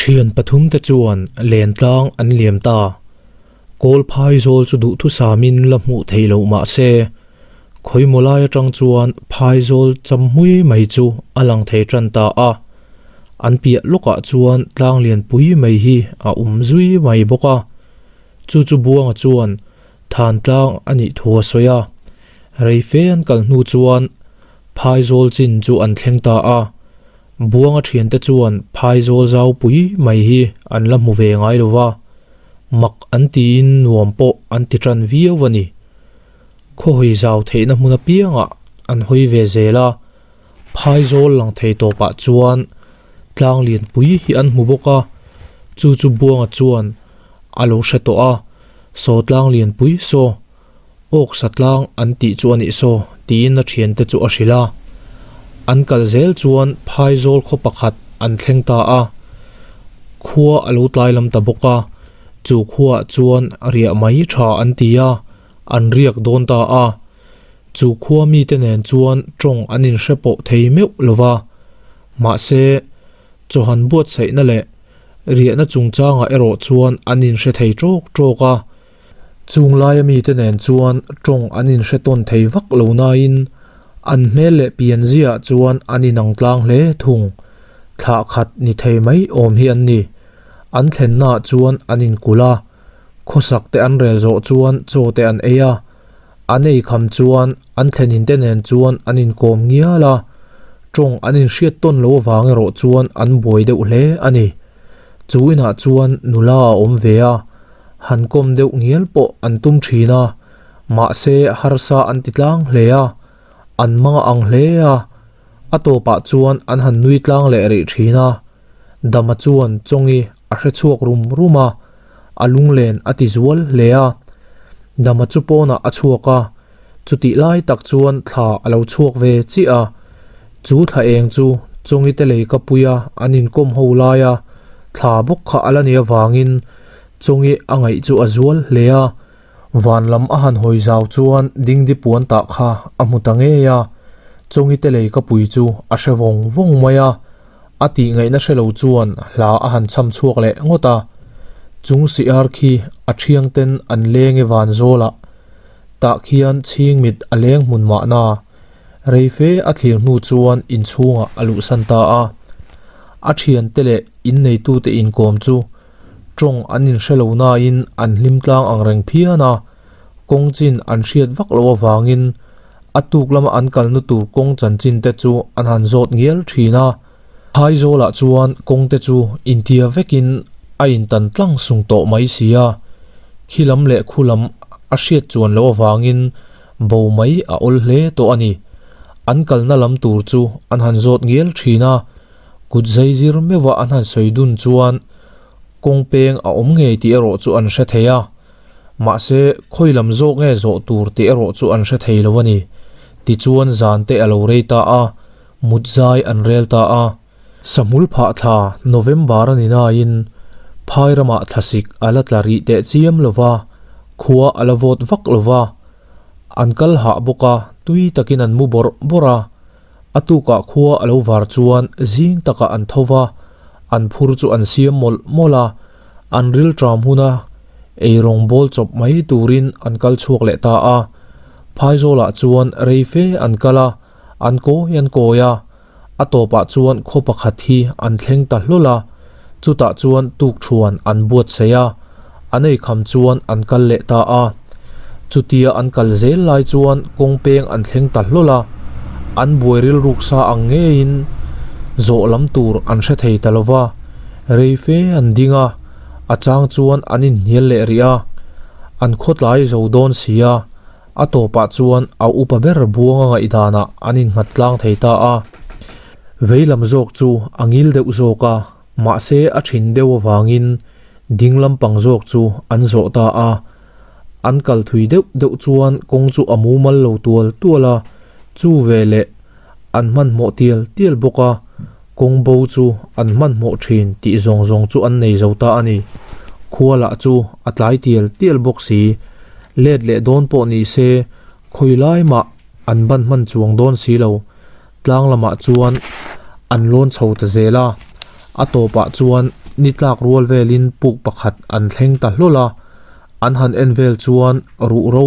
Thian pathumte chuan lentlang an liam ta. Kawlphai zawl chu duhthusamin la hmuh theih loh mah se, khawimaw lai atang chuan phaizawl chamhmui mai chu a lang thei tan ta a. An piah lawkah chuan tlang lianpui mai hi a awm zui mai bawk a. Chu chu Buanga chuan than tlang a nih thu a sawi a. Reife an kal hnu chuan phaizawl chin chu an thleng ta a. Buanga thiante chuan phaizawl zau pui mai hi an la hmu ve ngai lo va, mak an tiin nuam pawh an ti tan viau a ni. Khawhawi zau theihna hmun apiangah an hawi ve zel a, phaizawl lang thei tawpah chuan tlang lianpui hi an hmu bawk a, chu chu Buanga chuan a lo hre tawh a, Saw tlang lianpui saw. Awk sa tlang an tih chu a nih saw tiin a thiante chu a hrilh a. An kal zel chuan phaizawl khaw pakhat an thleng ta a. Khua a lo tlai lam ta bawk a, chu khuaah chuan riah mai tha an ti a, an riak dawn ta a. Chu khua mite nen chuan tawng an inhre pawh thei meuh lo va. Mahse, chawhan buatsaihna leh riahna chungchangah erawh chuan an inhre thei tawk tawk a. Chung laia mite nen chuan tawng an inhre tawn thei vak lo nain an hmel leh pian ziaah chuan an inang tlang hle thung. Thlah khat ni thei mai awm hi an ni. An thlennaah chuan an inkulh a, khawsak te an rel zawh chuan chaw te an ei a, an ei kham chuan an thlenin te nen chuan an inkawm ngial a, tawng an inhriat tawn lo avang erawh chuan an buai deuh hle a ni. Chu inah chuan nula a awm ve a, han kawm deuh ngial pawh an tum thin a, mahse harsa an ti tlang hle a, an mang a ang hle a, a tawpah chuan an han nui tlang leh rih thin a, Dama chuan Chawngi a hre chhuak rum rum a, a lunglen a ti zual hle a, Dama chu pawnah a chhuak a, chutih lai tak chuan thla a lo chhuak ve chiah a, chu thla eng chu Chawngi te lei ka pui a, an inkawm ho lai a, thla bawk kha a la nih avangin Chawngi a ngaih chu a zual hle a, van lam a han hawi zau chuan dingdi puan tah kha a hmu ta ngei a, Chawngi te lei ka pui chu a hre vawng vawng mai a, a tih ngaihna hre lo chuan hla a han cham chhuak leh ngawt a, chung siar khi a thiang ten an leng e van zawlah tah khian chhing mit a leng hmun mahna rei fe a thlir hnu chuan inchhungah a luhsan ta a, a thiante leh inneitute inkawm chu Tawng an inhre lo nain an hlim tlang ang reng phian a, kawng chin an hriat vak loh avangin a tuk lama an kalna tur kawng chanchin te chu an han zawt ngial thin a. Phaizawlah chuan kawng te chu intia vekin a intan tlang sung tawh mai si a, khi lam leh khu lam a hriat chuan loh avangin bo mai a awl hle tawh a ni. An kalna lam tur chu an han zawt ngial thin a. Kut zai zir meuha an han sawi dun chuan kawng peng a awm ngei tih erawh chu an hre thei a, mahse khawi lam zawk nge zawh tur tih erawh chu an hre thei lo a ni. Tichuan zan te a lo rei ta a, mut zai an rel ta a. Sahmul phah thla November a ni nain phai ramah thlasik a la tla rih teh chiam lo va, khua a la vawt vak lo va, an kal hah bawk a, tui takin an mu bawrh bawrh a. A tukah khua a lo var chuan zing takah an tho va, an phur chu an siam mawlh mawlh a, an ril ṭam huna eirawng bawl chawp mai turin an kal chhuak leh ta a. Phaizawlah chuan rei fe an kal a, an kawi an kawi a, a tawpah chuan khaw pakhat hi an thleng ta hlawl a, chutah chuan tukṭhuan an buatsaih a, an eikham chuan an kal leh ta a. Chutia an kal zel lai chuan kawng peng an thleng ta hlawl a, an buai rilruk sa ang ngeiin zawh lam tur an hre thei ta lo va, rei fe an ding a, a chang chuan an inhnial leh rih a, an khawtlai zo dawn si a, a tawpah chuan a upa ber buanga ngaihdanah an innghat tlang thei ta a. Vei lam zawk chu a ngil deuh zawk a. Mahse a thin deuh avangin ding lampang zawk chu an zawh ta a, an kal thui deuh deuh chuan kawng chu a mumal lo tual tual a, chu veleh an hmanhmawh tial tial bawk a, kawng bo chu an hmanhmawh thin tih zawng zawng chu an nei zo ta a ni. Khua lah chu a tlai tial tial bawk si, let leh dawn pawh ni se khawi lai mah an ban hman chuang dawn si lo. Tlang lamah chuan an lawn chho ta zel a, a tawpah chuan ni tlak rual velin puk pakhat an thleng ta hlawl a, an han en vel chuan ruhro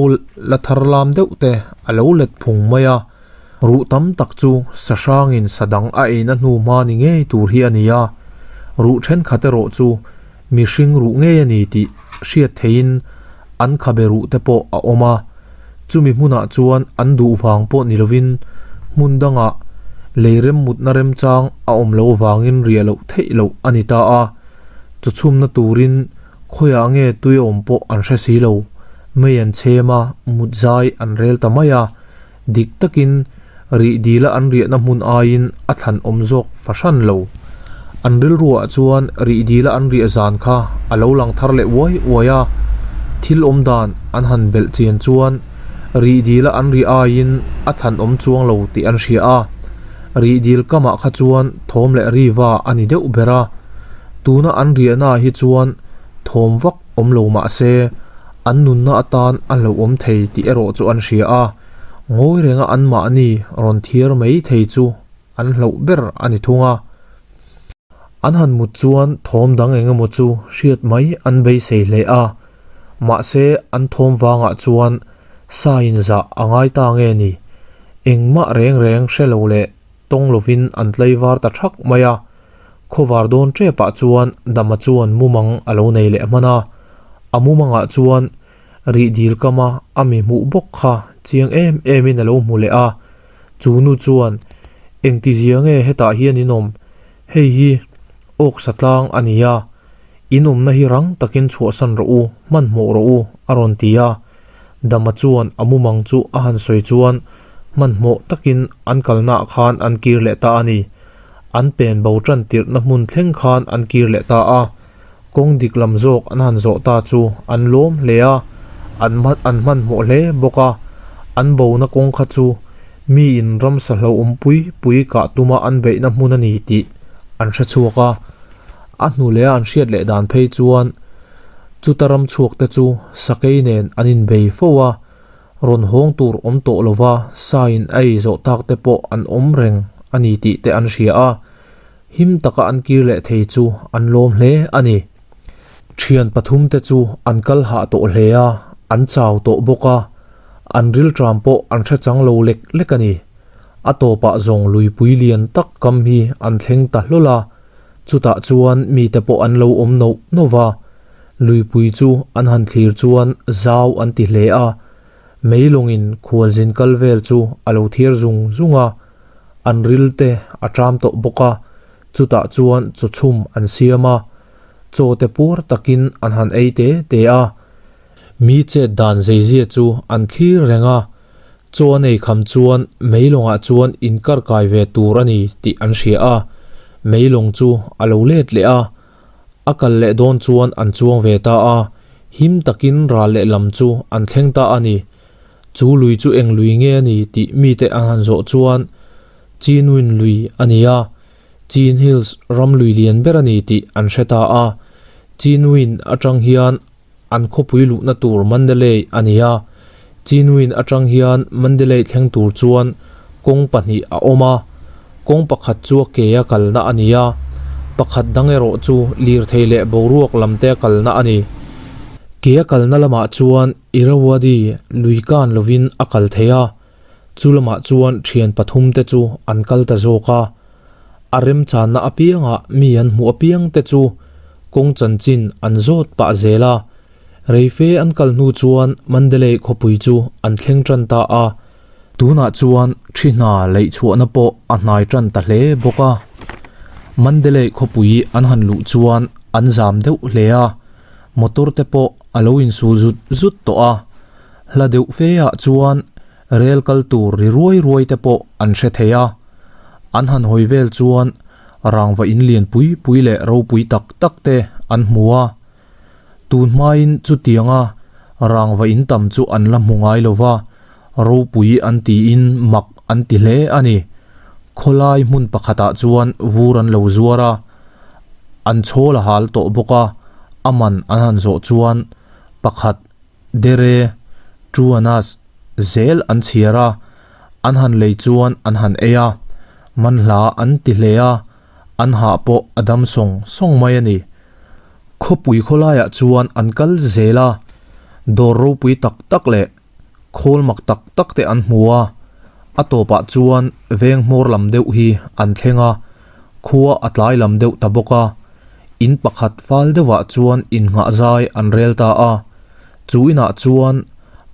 la thar lam deuh te a lo let phung mai a, ruh tam tak chu sa hrangin sa dang a eina hnu hma ni ngei tur hi a ni a, ruh thenkhat erawh chu mihring ruh ngei a ni tih hriat theihin an khabe ruh te pawh a awm a, chumi hmunah chuan an duh vang pawh ni lovin hmun dangah lei remmutna remchang a awm loh vangin riah loh theih loh a ni ta a, chawchhumna turin khawiah nge tui a awm pawh an hre si lo, mei an chhem a, mut zai an rel ta mai a, dik takin rih dila an riahna hmun aiin a thlan awm zawk fahran lo. An rilruah chuan rih dila an riah zan kha a lo lang thar leh uai uai a, thil awm dan an han belh chian chuan rih dila an riah aiin a thlan awm chuang lo tih an hria a, rih dil kamah kha chuan thawm leh riva a ni deuh ber a, tuna an riahnaah hi chuan thawm vak awm lo mah se an nunna atan a hlauhawm thei tih erawh chu an hria a. Ngawi renga anmahni rawn thiar mai thei chu an hlauh ber a ni thung a. An han mut chuan thawm dang eng emaw chu hriat mai an beisei hle a, mahse an thawm vangah chuan sa inzah a ngai ta nge ni? Engmah reng reng hre lo leh tawng lovin an tlaivar ta thak mai a. Khawvar dawn tepah chuan Dama chuan mumang a lo nei leh hman a, a mumangah chuan Rih dil kama a mi hmuh bawk kha chiang em em in a lo hmu leh a, chu nu chuan, Engti zia nge hetah hian in awm? Hei hi awk sa tlang a ni a, in awmna hi rang takin chhuahsan rawh u, hmanhmawh rawh u, a rawn ti a. Dama chuan a mumang chu a han sawi chuan hmanhmawh takin an kalnaah khan an kir leh ta a ni. An pen bo tan tirhna hmun thleng khan an kir leh ta a. Kawng dik lam zawk an han zawh ta chu an lawm hle a, an an hmanhmawh hle bawk a, an bona kawng kha chu miin ramsa hlauhawm pui pui kah tuma an beihna hmun a ni tih an hre chhuak a. A hnu leh a an hriat leh dan phei chuan chuta ram chhuak te chu sakei nen an inbei fo a, rawn hawng tur awm tawh lova sain a ei zawh tak te pawh an awm reng a ni tih te an hria a. Him taka an kir leh thei chu an lawm hle a ni. Thian pathum te chu an kal hah tawh hle a, an chau tawh bawk a, an rilṭam pawh an hre chang lo lek lek a ni. A tawpah zawng luipui lian tak kam hi an thleng ta hlawl a, chutah chuan mite pawh an lo awm noh noh va. Luipui chu an han thlir chuan zau an ti hle a, meilawngin khualzin kal vel chu a lo thiar zung zung a. An ril te a ṭam tawh bawk a, chutah chuan chaw chhum an siam a, chaw te puar takin an han ei te te a. Mi chet dan zeizia chu an thlir reng a, chaw an ei kham chuan meilawngah chuan inkar kai ve tur a ni tih an hria a, meilawng chu a lo let leh a, a kal leh dawn chuan an chuang ve ta a, him takin ral lehlam chu an thleng ta a ni. Chu lui chu eng lui nge a ni tih mite an han zawh chuan Chinwin lui a ni a, Chin Hills ram lui lian ber a ni tih an hre ta a. Chinwin atang hian an khawpui luhna tur Mandalay a ni a. Chinwin atang hian Mandalay thleng tur chuan kawng pahnih a awm a, kawng pakhat chu a ke a kalna a ni a, pakhat dang erawh chu lirthei leh boruak lamte a kalna a ni. Ke a kalna lamah chuan Irrawaddy lui kan lovin a kal thei a, chu lamah chuan thian pathum te chu an kal ta zawk a. A remchanna apiangah mi an hmuh apiang te chu kawng chanchin an zawt pah zel a. Reife an kal hnu chuan Mandalay khawpui chu an thleng tan ta a. Tunah chuan thi hna leih chhuahna pawh a hnai tan ta hle bawk a. Mandalay khawpui an han luh chuan an zam deuh hle a, motor te pawh a lo insul zut zut tawh a, hla deuh fe ah chuan rel kal tur ri ruai ruai te pawh an hre thei a, an han hawi vel chuan rangva in lian pui pui leh ropui tak tak te an hmu a, tun hmain chutianga rangva in tam chu an la hmu ngai lo va, ropui an tiin mak an ti hle a ni. Khawlai hmun pakhatah chuan vur an lo zuar a. An chhawl a hal tawh bawk a, a man an han zawh chuan pakhat dere Truanas zel an chhiar a, an han lei chuan an han ei a, manhla an ti hle a, an hah pawh a dam sawng sawng mai a ni. Khawpui khawlaiah chuan an kal zel a, dawr ropui tak tak leh khawl mak tak tak te an hmu a, a tawpah chuan veng hmawr lam deuh hi an thleng a, khua a tlai lam deuh ta bawk a, in pakhat fal deuhah chuan innghah zai an rel ta a, chu inah chuan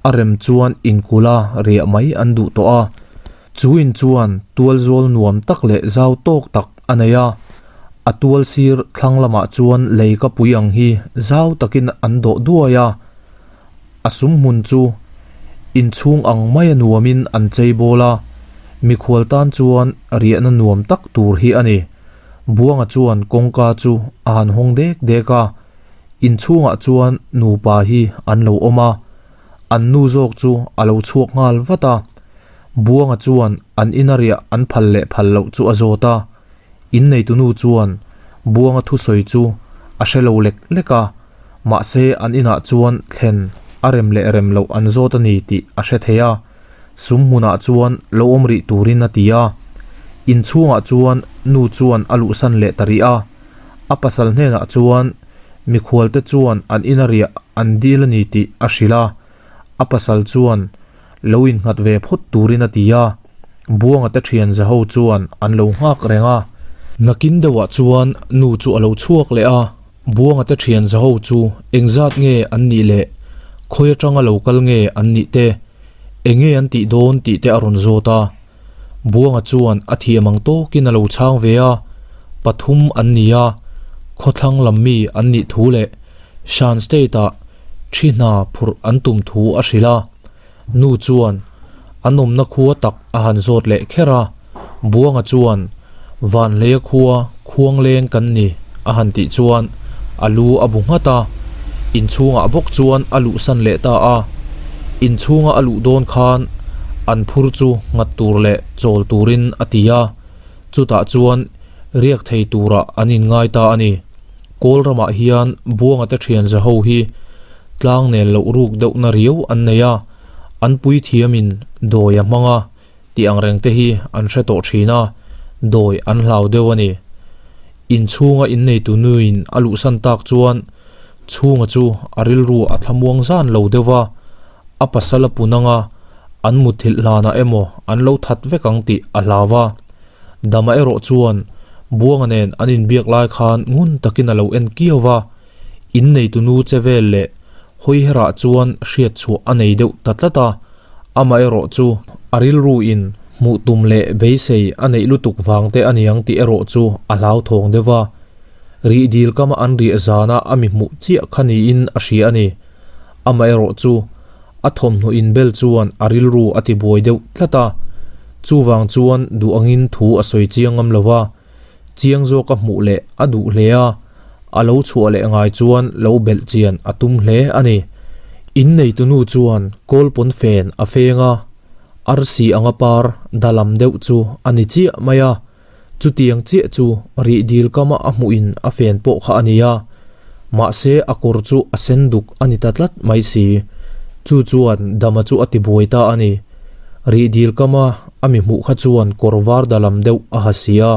a rem chuan inkula riah mai an duh tawh a, chu in chuan tual zawl nuam tak leh zau tawk tak a nei a, a tual sir thlang lamah chuan lei ka pui ang hi zau takin an dawh duai a. A sum hmun chu inchhung ang maia nuamin an chei bawl a, mikhual tan chuan riahna nuam tak tur hi a ni. Buanga chuan kawngka chu a han hawng dek dek a, inchhungah chuan nupa hi an lo awm a, an nu zawk chu a lo chhuak nghal vat a. Buanga chuan an ina riah an phal leh phal loh chu a zawt a, inneitunu chuan Buanga thusawi chu a hre lo lek lek a. Mahse, an inah chuan thlen a rem leh rem loh an zawt a ni tih a hre thei a, sum hmunah chuan lo awm rih turin a ti a. Inchhungah chuan nu chuan a luhsan leh ta rih a, a pasal hnenah chuan mikhualte chuan an ina riah an dil a ni tih a hrilh a, a pasal chuan lo innghat ve phawt turin a ti a, Buanga te thian zaho chuan an lo nghak reng a. Nakin deuhah chuan nu chu a lo chhuak leh a. Buanga te thian zaho chu engzat nge an nih leh khawi atanga lo kal nge an nih te, enge an tih dawn tih te a rawn zawt a. Buanga chuan a thiam ang tawkin a lo chhang ve a, pathum an ni a, khawthlang lam mi an nih thu leh Shan State ah thi hna phurh an tum thu a hrilh a. Nu chuan an awmna khua tak a han zawt leh kher a, Buanga chuan Vanhleia khua khuangleng kan ni a han tih chuan a lu a bu nghat a, inchhungah bawk chuan a luhsan leh ta a. Inchhunga a luh dawn khan an phur chu nghat tur leh chawl turin a ti a, chutah chuan riak thei turah an inngai ta a ni. Kawl ramah hian Buanga te thian za ho hi tlang nel loh ruk deuhna riau an nei a, an puithiamin dawi a hmang a tih ang reng te hi an hre tawh thin a, dawi an hlau deuh a ni. Inchhunga inneitu nuin a luhsan tak chuan chhunga chu a rilru a thlamuang zan lo deuh va, a pasal a pun anga an muthilh hlanah emaw an lo that vek ang tih a hlau va. Dama erawh chuan Buanga nen an inbiak lai khan ngun takin a lo en kiau va, inneitu nu che vel leh hawiherah chuan hriat chhuah a nei deuh ta tlat a, amaherawh chu a rilru in hmuh tum leh beisei a neih lutuk vang te a niang tih erawh chu a hlauthawng deuh va, rih dil kama an riah zana a mi hmuh chiah kha niin a hria a ni. Amaherawh chu A thawmhnaw inbel chuan a rilru a tibuai deuh tlat a, chuvang chuan duh angin thu a sawi chiang ngam lo va, chiang zawk a hmuh leh a duh hle a, a lo chhuah leh ngai chuan lo belh chian a tum hle a ni. Inneitunu chuan kawlpawn fen a feng a, arsi anga par da lam deuh chu a ni chiah mai a, Chutiang chiah chu rih dil kama a hmuhin a fen pawh kha a ni a, mahse a kawr chu a sen duk a ni ta tlat mai si. Chu chuan Dama chu a tibuai ta a ni. Rih dil kama a mi hmuh kha chuan kawr var da lam deuh a ha si a.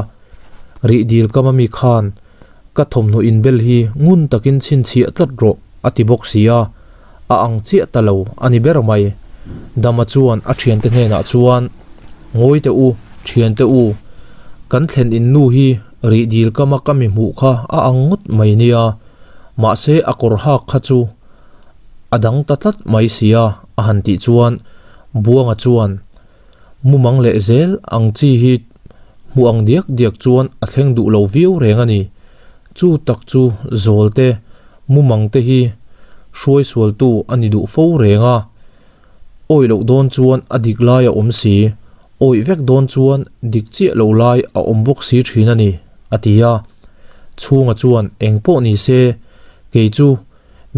Rih dil kama mi khan, Ka thawmhnaw inbel hi ngun takin chhinchhiah tlat rawh a ti bawk si a, a ang chiah ta lo a ni ber mai. Dama chuan a thiante hnenah chuan, Ngawi teh u, thiante u, kan thlen in nu hi rih dil kama ka mi hmuh kha a ang ngawt mai nia, mahse a kawr hak kha chu a dang ta tlat mai sia a han tih chuan Buanga chuan, Mumang leh zel ang chi hi hmuh ang diak diak chuan a thleng duh lo viau reng a ni. Chu tak chu zawl te, mumang te hi hruai sualtu a ni duh fo reng a. Awih loh dawn chuan a dik lai a awm si, awih vek dawn chuan dik chiah lo lai a awm bawk si thin a ni, a ti a. Chhunga chuan eng pawh ni se, kei chu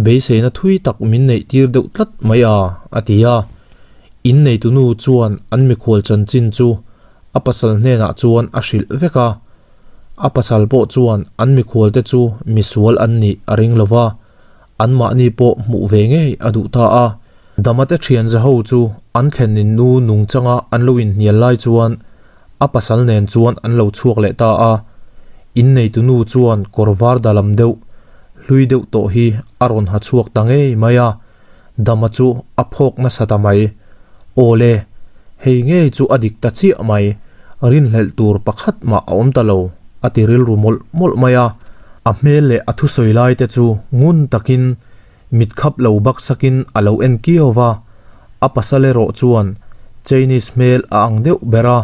beiseina thui tak min neih tir deuh tlat mai a, a ti a. Inneitunu chuan an mikhual chanchin chu a pasal hnenah chuan a hrilh vek a. A pasal pawh chuan an mikhualte chu misual an nih a ring lo va, anmahni pawh hmuh ve ngei a duh ta a. Damate thian zaho chu an thlenin nu nungchanga an lo inhnial lai chuan a pasal nen chuan an lo chhuak leh ta a. Inneitunu chuan kawr var da lam deuh, hlui deuh tawh hi a rawn ha chhuak ta ngei mai a, Dama chu a phawk nasa ta mai. Aw le, hei ngei chu a dik ta chiah mai, rinhlelh tur pakhat mah a awm ta lo, a ti rilru mawlh mawlh mai a. A hmel leh a thusawi lai te chu ngun takin mitkhap lo baksakin a lo en kiau va, a pasal erawh chuan Chinese hmel a ang deuh ber a,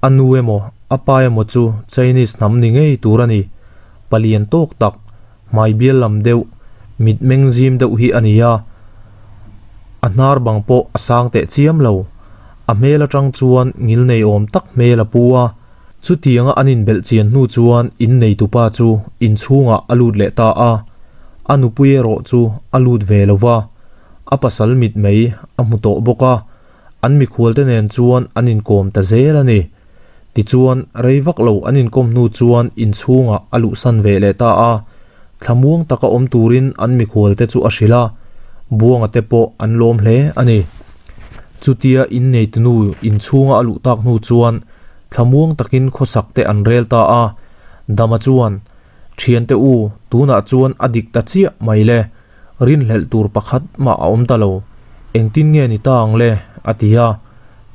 A nu emaw, a pa emaw chu Chinese hnam ni ngei tur a ni. Palian tawk tak, hmai bial lam deuh, mit meng zim deuh hi a ni a. A hnar bang pawh a sang teh chiam lo. A hmel atang chuan ngil nei awm tak hmel a pu a. Chutianga an inbelh chian hnu chuan inneitupa chu inchhungah a lut leh ta a. A nupui erawh chu a lut ve lo va. A pasal mit mai a hmu tawh bawk a. An mikhualte nen chuan an inkawm ta zel a ni. Tichuan, rei vak lo an inkawm hnu chuan inchhungah a luhsan ve leh ta a. Thlamuang taka awm turin an mikhualte chu a hrilh a, Buanga te pawh an lawm hle a ni. Chutia inneitunu inchhunga a luh tak hnu chuan thlamuang takin khawsak te an rel ta a. Dama chuan, Thiante u, tunah chuan a dik ta chiah mai le. Rinhlelh tur pakhat mah a awm ta lo. Engtin nge ni ta ang le? a ti a.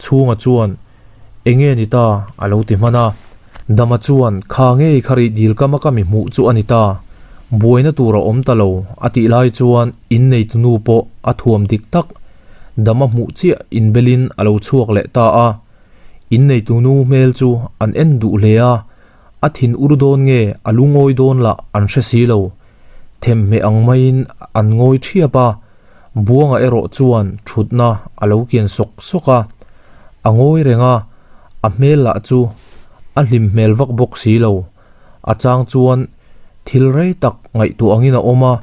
Chhunga chuan, Enge ni ta? a lo ti hman a. Dama chuan, Kha ngei kha rih dil kama ka mi hmuh chu a ni ta. Buaina tur a awm ta lo, a tih lai chuan inneitu nu pawh a thuam dik tak. Dama hmuh chiah inbelin a lo chhuak leh ta a. Inneitu nu hmel chu an en duh hle a. A thin ur dawn nge a lungawi dawn lah an hre si lo. Themhmeh ang maiin an ngawi thiap a, Buanga erawh chuan thutna a lo kian sawk sawk a. A ngawi reng a, a hmel lah chu a hlim hmel vak bawk si lo. A chang chuan thil rei tak ngaihtuah angin a awm a,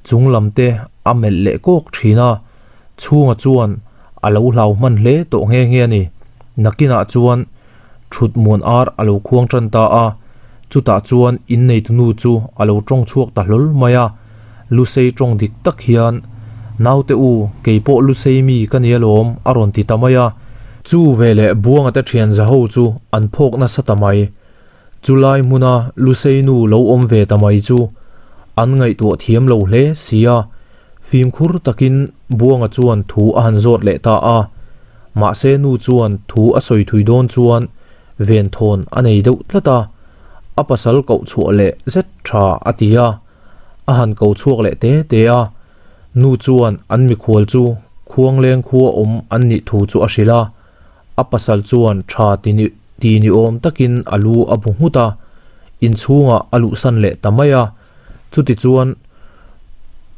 chung lam te a melh leh kawk thin a. Chhunga chuan a lo hlau hman hle tawh nghe nghe a ni. Nakinah chuan Thut muan ar a lo khuang tan ta a, chutah chuan inneitu nu chu a lo tawng chhuak ta hlawl mai a, Lusei tawng dik tak hian, Naute u, kei pawh Lusei mi ka ni alawm a rawn ti ta mai a, chu veleh Buanga te thian za ho chu an phawk nasa ta mai. Chulai hmuna Lusei nu lo awm ve ta mai chu an ngaihtuah thiam lo hle si a, fimkhur takin Buanga chuan thu a han zawt leh ta a. Mahse nu chuan thu a sawi thui dawn chuan venthawn a nei deuh tlat a, a pasal koh chhuah leh zet tha a ti a, a han ko chhuak leh te te a. Nu chuan an mikhual chu Khuangleng khua awm an nih thu chu a hrilh a, a pasal chuan tha ti ni ti ni awm takin a lu a bu nghut a, inchhungah a luhsan leh ta mai a, chutichuan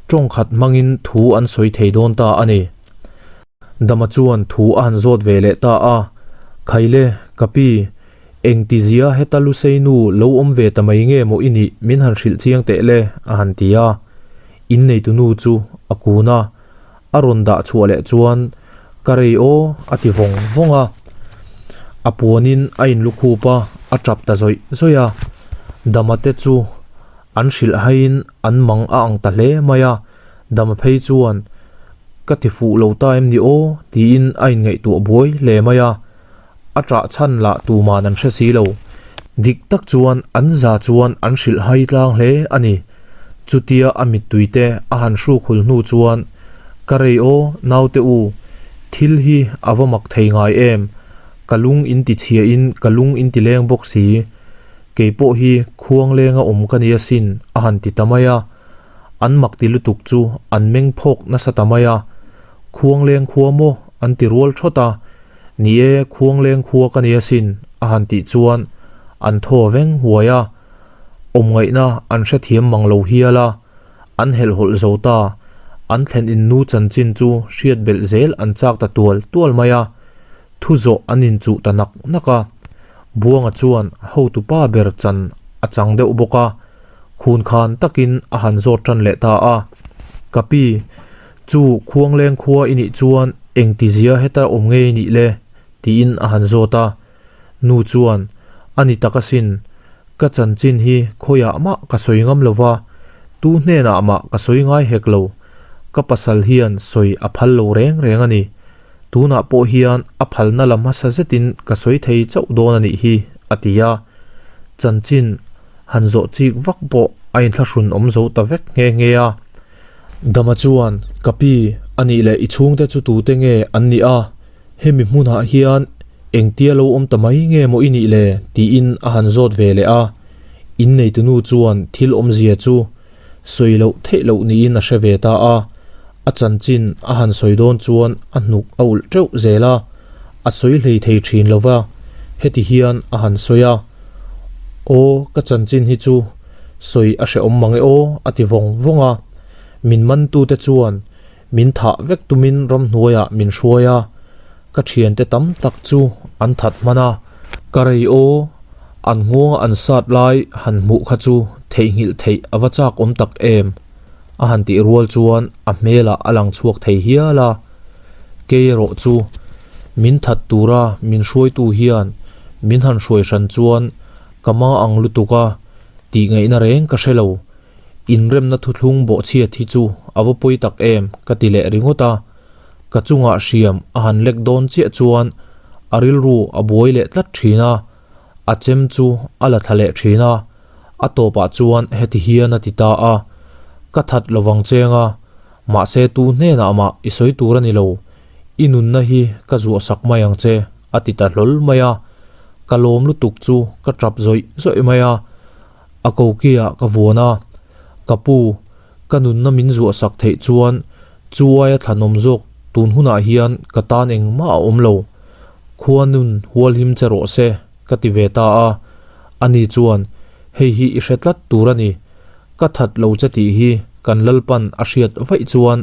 tawngkhat hmangin thu an sawi thei dawn ta a ni. Dama chuan thu a han zawt ve leh ta a, Khaile, ka pi, engti zia heta Lusei nu lo awm ve ta mai nge maw i nih min han hrilh chiang teh le, a han ti a. Inneitu nu chu a kun a, a rawn dah chhuah leh chuan Ka rei aw, a ti vawng vawng a. A puanin a inlukhup a, a tap ta zawih zawih a. Dama te chu an hrilh haiin an mang a ang ta hle mai a. Dama phei chuan, Ka ti fuh lo ta em ni aw? tiin a inngaihtuah buai hle mai a. A ṭah chhan lah tuman an hre si lo. Dik tak chuan an za chuan an hrilh hai tlang hle a ni. Chutia a mittui te a han hruk hul hnu chuan, Ka rei aw, naute u, thil hi a va mak thei ngai em? Ka lung in ti chhia in ka lung in ti leng bawk si. Kei pawh hi khuang lenga awm ka ni asin, a han ti ta mai a. An mak ti lutuk chu an meng phawk nasa ta mai a. Khuangleng khua maw? an ti rual thawt a. Ni e, Khuangleng khua ka ni asin, a han tih chuan an thaw veng huai a. Awmngaihna an hrethiam mang lo hial a. An helhhawlh zo ta. An thlen in nu chanchin chu hriat belh zel an chak ta tual tual mai a. Thu zawh an inchuh ta nak nak a. Buanga chuan hotupa ber chan a chang deuh bawk a. Khun khan takin a han zawt tan leh ta a. Ka pi, chu Khuangleng khua i nih chuan engtizia heta awm ngei i nih le? tiin a han zawt a. Nu chuan, A ni tak asin, ka chanchin hi khawiah mah ka sawi ngam lo va, tu hnenah mah ka sawi ngai hek lo. Ka pasal hian sawi a phal lo reng reng a ni. Tunah pawh hian a phalna la hmasa zetin ka sawi thei chauh dawn a nih hi, a ti a. Chanchin han zawh chik vak pawh a inthlahrun awm zo ta vek nghe nghe a. Dama chuan, Ka pi, a nih leh i chhungte chu tute nge an nih a? Hemi hmunah hian engtia lo awm ta mai nge maw i nih le? tiin a han zawt ve leh a. Inneitunu chuan thil awmzia chu sawi loh theih loh niin a hre ve ta a. A chanchin a han sawi dawn chuan a hnuk a ulh teuh zel a, a sawi hlei thei thin lo va, heti hian a han sawi a, Aw, ka chanchin hi chu sawi a hrehawm mang e aw, a ti vawng vawng a. Min mantute chuan min thah vek tumin ramhnuaiah min hruai a, ka thiante tam tak chu an that hman a, ka rei aw, an nghawnga an sat lai han hmuh kha chu theihnghilh theih a va chak awm tak em, a han tih rual chuan a hmelah a lang chhuak thei hial a, kei erawh chu min that tura min hruaitu hian min han hruai hran chuan ka ma ang lutuk a tih ngaihna reng ka hre lo. Inremna thuthlung bawhchhiat hi chu a va pawi tak em ka ti leh ringawt a, ka chungah hriam a han lek dawn chiah chuan a rilru a buai leh tlat thin a, a chem chu a la thla leh thin a, a tawpah chuan heti hian a ti ta a, Ka that lovang cheng a, mahse tu hnenah mah i sawi tur a ni lo, i nunna hi ka zuah sak mai ang che a ti ta hlawl mai a, ka lawm lutuk chu ka tap zawih zawih mai a. A kokiah ka vuan a, Ka pu, ka nunna min zuah sak theih chuan chu aia thlanawm zawk tun hunah hian ka tan engmah a awm lo. Khua nun hualhim che rawh se, ka ti ve ta a. Ani chuan, Hei hi i hre tlat tur a ni. Ka that lo che tih hi kan Lalpan a hriat vaih chuan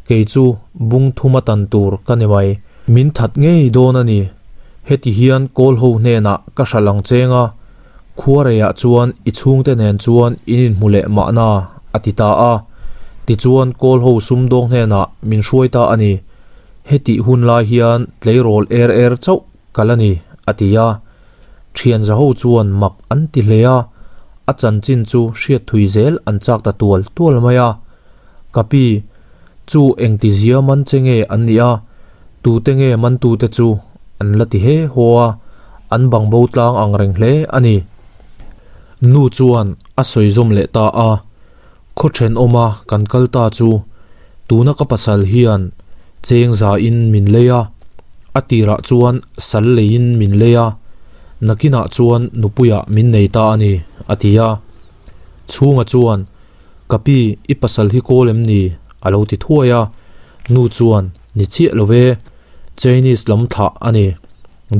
kei chu bung thuma tan tur ka ni mai. Min that ngei dawn a ni. Heti hian kawl ho hnenah ka hralh ang cheng a, Khuareiah chuan i chhungte nen chuan in inhmu leh mahna, a ti ta a. Tichuan kawl ho sumdawng hnenah min hruai ta a ni. Hetih hun lai hian tleirawl er er chauh ka la ni, a ti a. Thian zaho chuan mak an ti hle a, a chanchin chu hriat thui zel an chak ta tual tual mai a. Ka pi, chu engtizia man che nge an nih a, tute nge mantute chu an la ti he haw a, an bang bo tlang ang reng hle a ni. Nu chuan a sawi zawm leh ta a, Khaw thenawma kan kal ta chu tuna ka pasal hian cheng zain min lei a, a tirah chuan sal leiin min lei a, nakinah chuan nupuiah min nei ta a ni, a ti a. Chhunga chuan, Ka pi, i pasal hi kawl em ni? a lo ti thuai a. Nu chuan, Ni chiah lo ve, Chinese lam thlah a ni.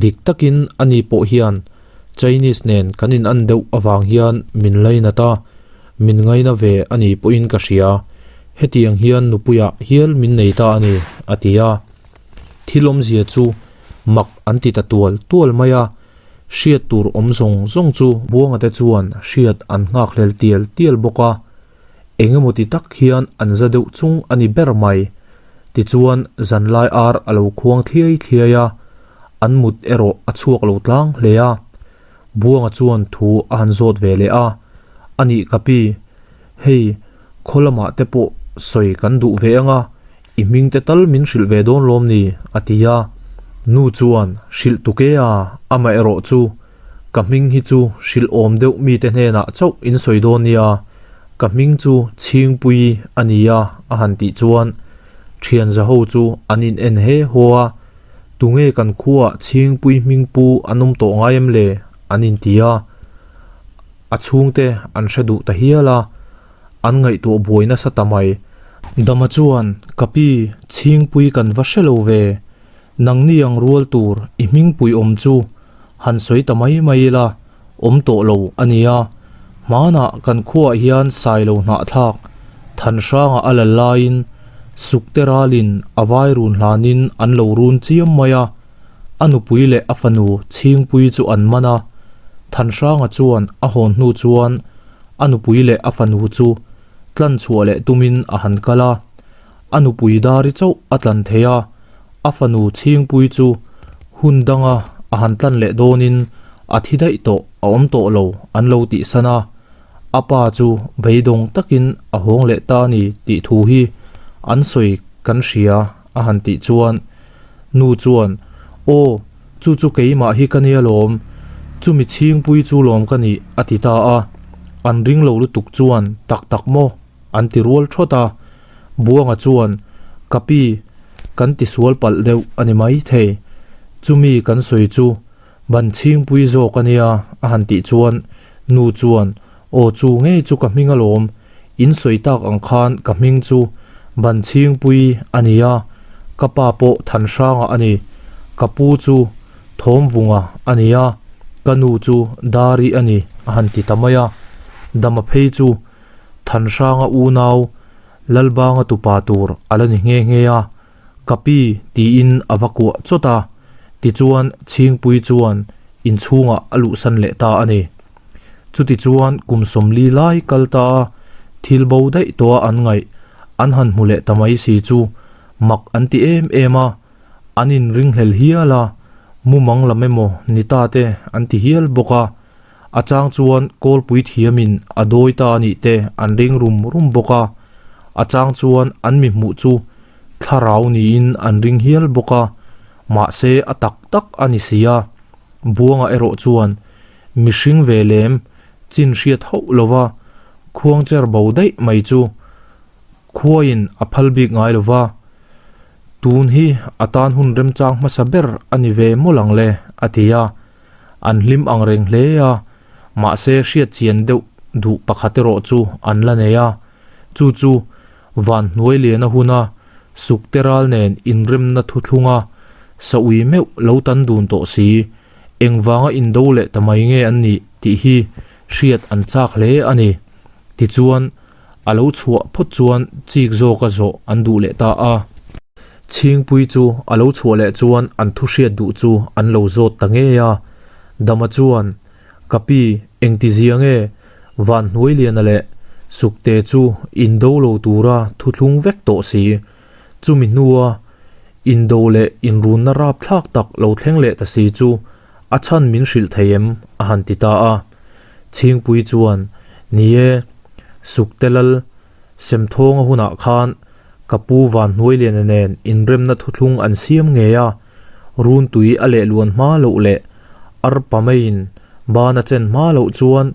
Dik takin ani pawh hian Chinese nen kan in an deuh avang hian min lainat a, min ngaina ve a ni pawhin ka hria. Hetiang hian nupuiah hial min nei ta a ni, a ti a. Thil awmzia chu mak an ti ta tual tual mai a. Hriat tur awm zawng zawng chu Buanga te chuan hriat an nghak hlel tial tial bawk a, eng emaw ti tak hian an za deuh chung a ni ber mai. Tichuan zanlai ar a lo khuang thliai thliai a, an mut erawh a chhuak lo tlang hle a. Buanga chuan thu a han zawt ve leh a, A nih ka pi, hei khaw lamah te pawh sawi kan duh ve ang a, I hming te tal min hrilh ve dawn lawm ni? a ti a. Nu chuan, Hrilh tuk e a, amaherawh chu ka hming hi chu hrilh awm deuh mite hnenah chauh in sawi dawn nia, ka hming chu Chhingpui a ni a, a han tih chuan thian zaho chu an in en he haw a, Tunge kan khuaah Chhingpui hming pu an awm tawh ngai em le? an inti a, a chhungte an hre duh ta hial a. An ngaihtuah buai nasa ta mai. Dama chuan, Ka pi, chhingpui kan va hre lo ve. Nangni ang rual tur i hmingpui awm chu han sawi ta mai mai ila, awm tawh lo a nia. Hmanah kan khuaah hian sailo hnahthlak Thanhranga a lal laiin Sukte ralin a vai run hlanin an lo run chiam mai a. A nupui leh a fanu Chhingpui chu an man a. Thanhranga chuan a hawn hnu chuan A nupui leh a fanu chu tlan chhuah leh tumin a han kal a, a nupui dari chauh a tlan thei a, a fanu chhingpui chu hun danga a han tlan leh dawnin a thi daih tawh a awm tawh lo an lo tihsan a, a pa chu beidawng takin a hawng leh ta a ni tih thu hi an sawi kan hria a han tih chuan nu chuan Aw Chu chu keimah hi ka nia lawm, chumi chhingpui chu lawm ka nih, a ti ta a. An ring lo lutuk chuan tak tak maw? an ti rual thawt a. Buanga chuan, Ka pi, kan ti sual palh deuh a ni mai thei. Chumi kan sawi chu ban chhingpui zawk a nia a han tih chuan nu chuan, Aw chu ngei chu ka hming alawm, in sawi tak ang khan ka hming chu ban chhingpui a nia, ka pa pawh Thanhranga a ni, ka pu chu Thawmvunga a nia, ka nu chu Dari a ni a han ti ta mai a. Dama phei chu Thanhranga unau Lalbanga tupa tur a la ni nghe nghe a, Ka pi tiin a va kuah chawt a, tichuan Chhingpui chuan inchhungah a luhsan leh ta a ni. Chutichuan kum 40 lai kal ta a, thil bo daih tawha an ngaih an han hmu leh ta mai si chu mak an ti em em a, an inringhlel hial a, mumang lam emaw ni ta te an ti hial bawk a. A chang chuan kawlpui thiamin a dawi ta a nih te an ring rum rum bawk a, a chang chuan an mi hmuh chu thlarau niin an ring hial bawk a, mahse a tak tak a ni si a. Buanga erawh chuan mihring ve lem chin hriat hauh lova khuangcher bo daih mai chu khuaiin a phal bik ngai lova, tun hi a tan hun remchang hmasa ber a ni ve mawlh ang le a ti a. An hlim ang reng hle a, mahse hriat chian deuh duh pakhat erawh chu an la nei a, chu chu van hnuai lian a hun a, sukte ral nen inremna thuthlung a, saui meuh lo tan dun tawh si, engvanga indo leh ta mai nge an nih tih hi hriat an chak hle a ni. Tichuan, a lo chhuah phawt chuan chik zawka zawh an duh leh ta a. Chhingpui chu a lo chhuah leh chuan an thu hriat duh chu an lo zawt ta ngei a. Dama chuan, Ka pi, engti zia nge? Vanhnuailiana leh Sukte chu indo lo tura thuthlung vek tawh si. Chumi hnua indo leh inrunna rapthlak tak lo thleng leh ta si chu a chhan min hrilh thei em? a han ti ta a. Chhingpui chuan, Ni e, Sukte lal Semthawnga hunah khan ka pu Vanhnuailiana nen inremna thuthlung an siam ngei a, runtui a lehluan hma loh leh arpa maiin ban a chen hma loh chuan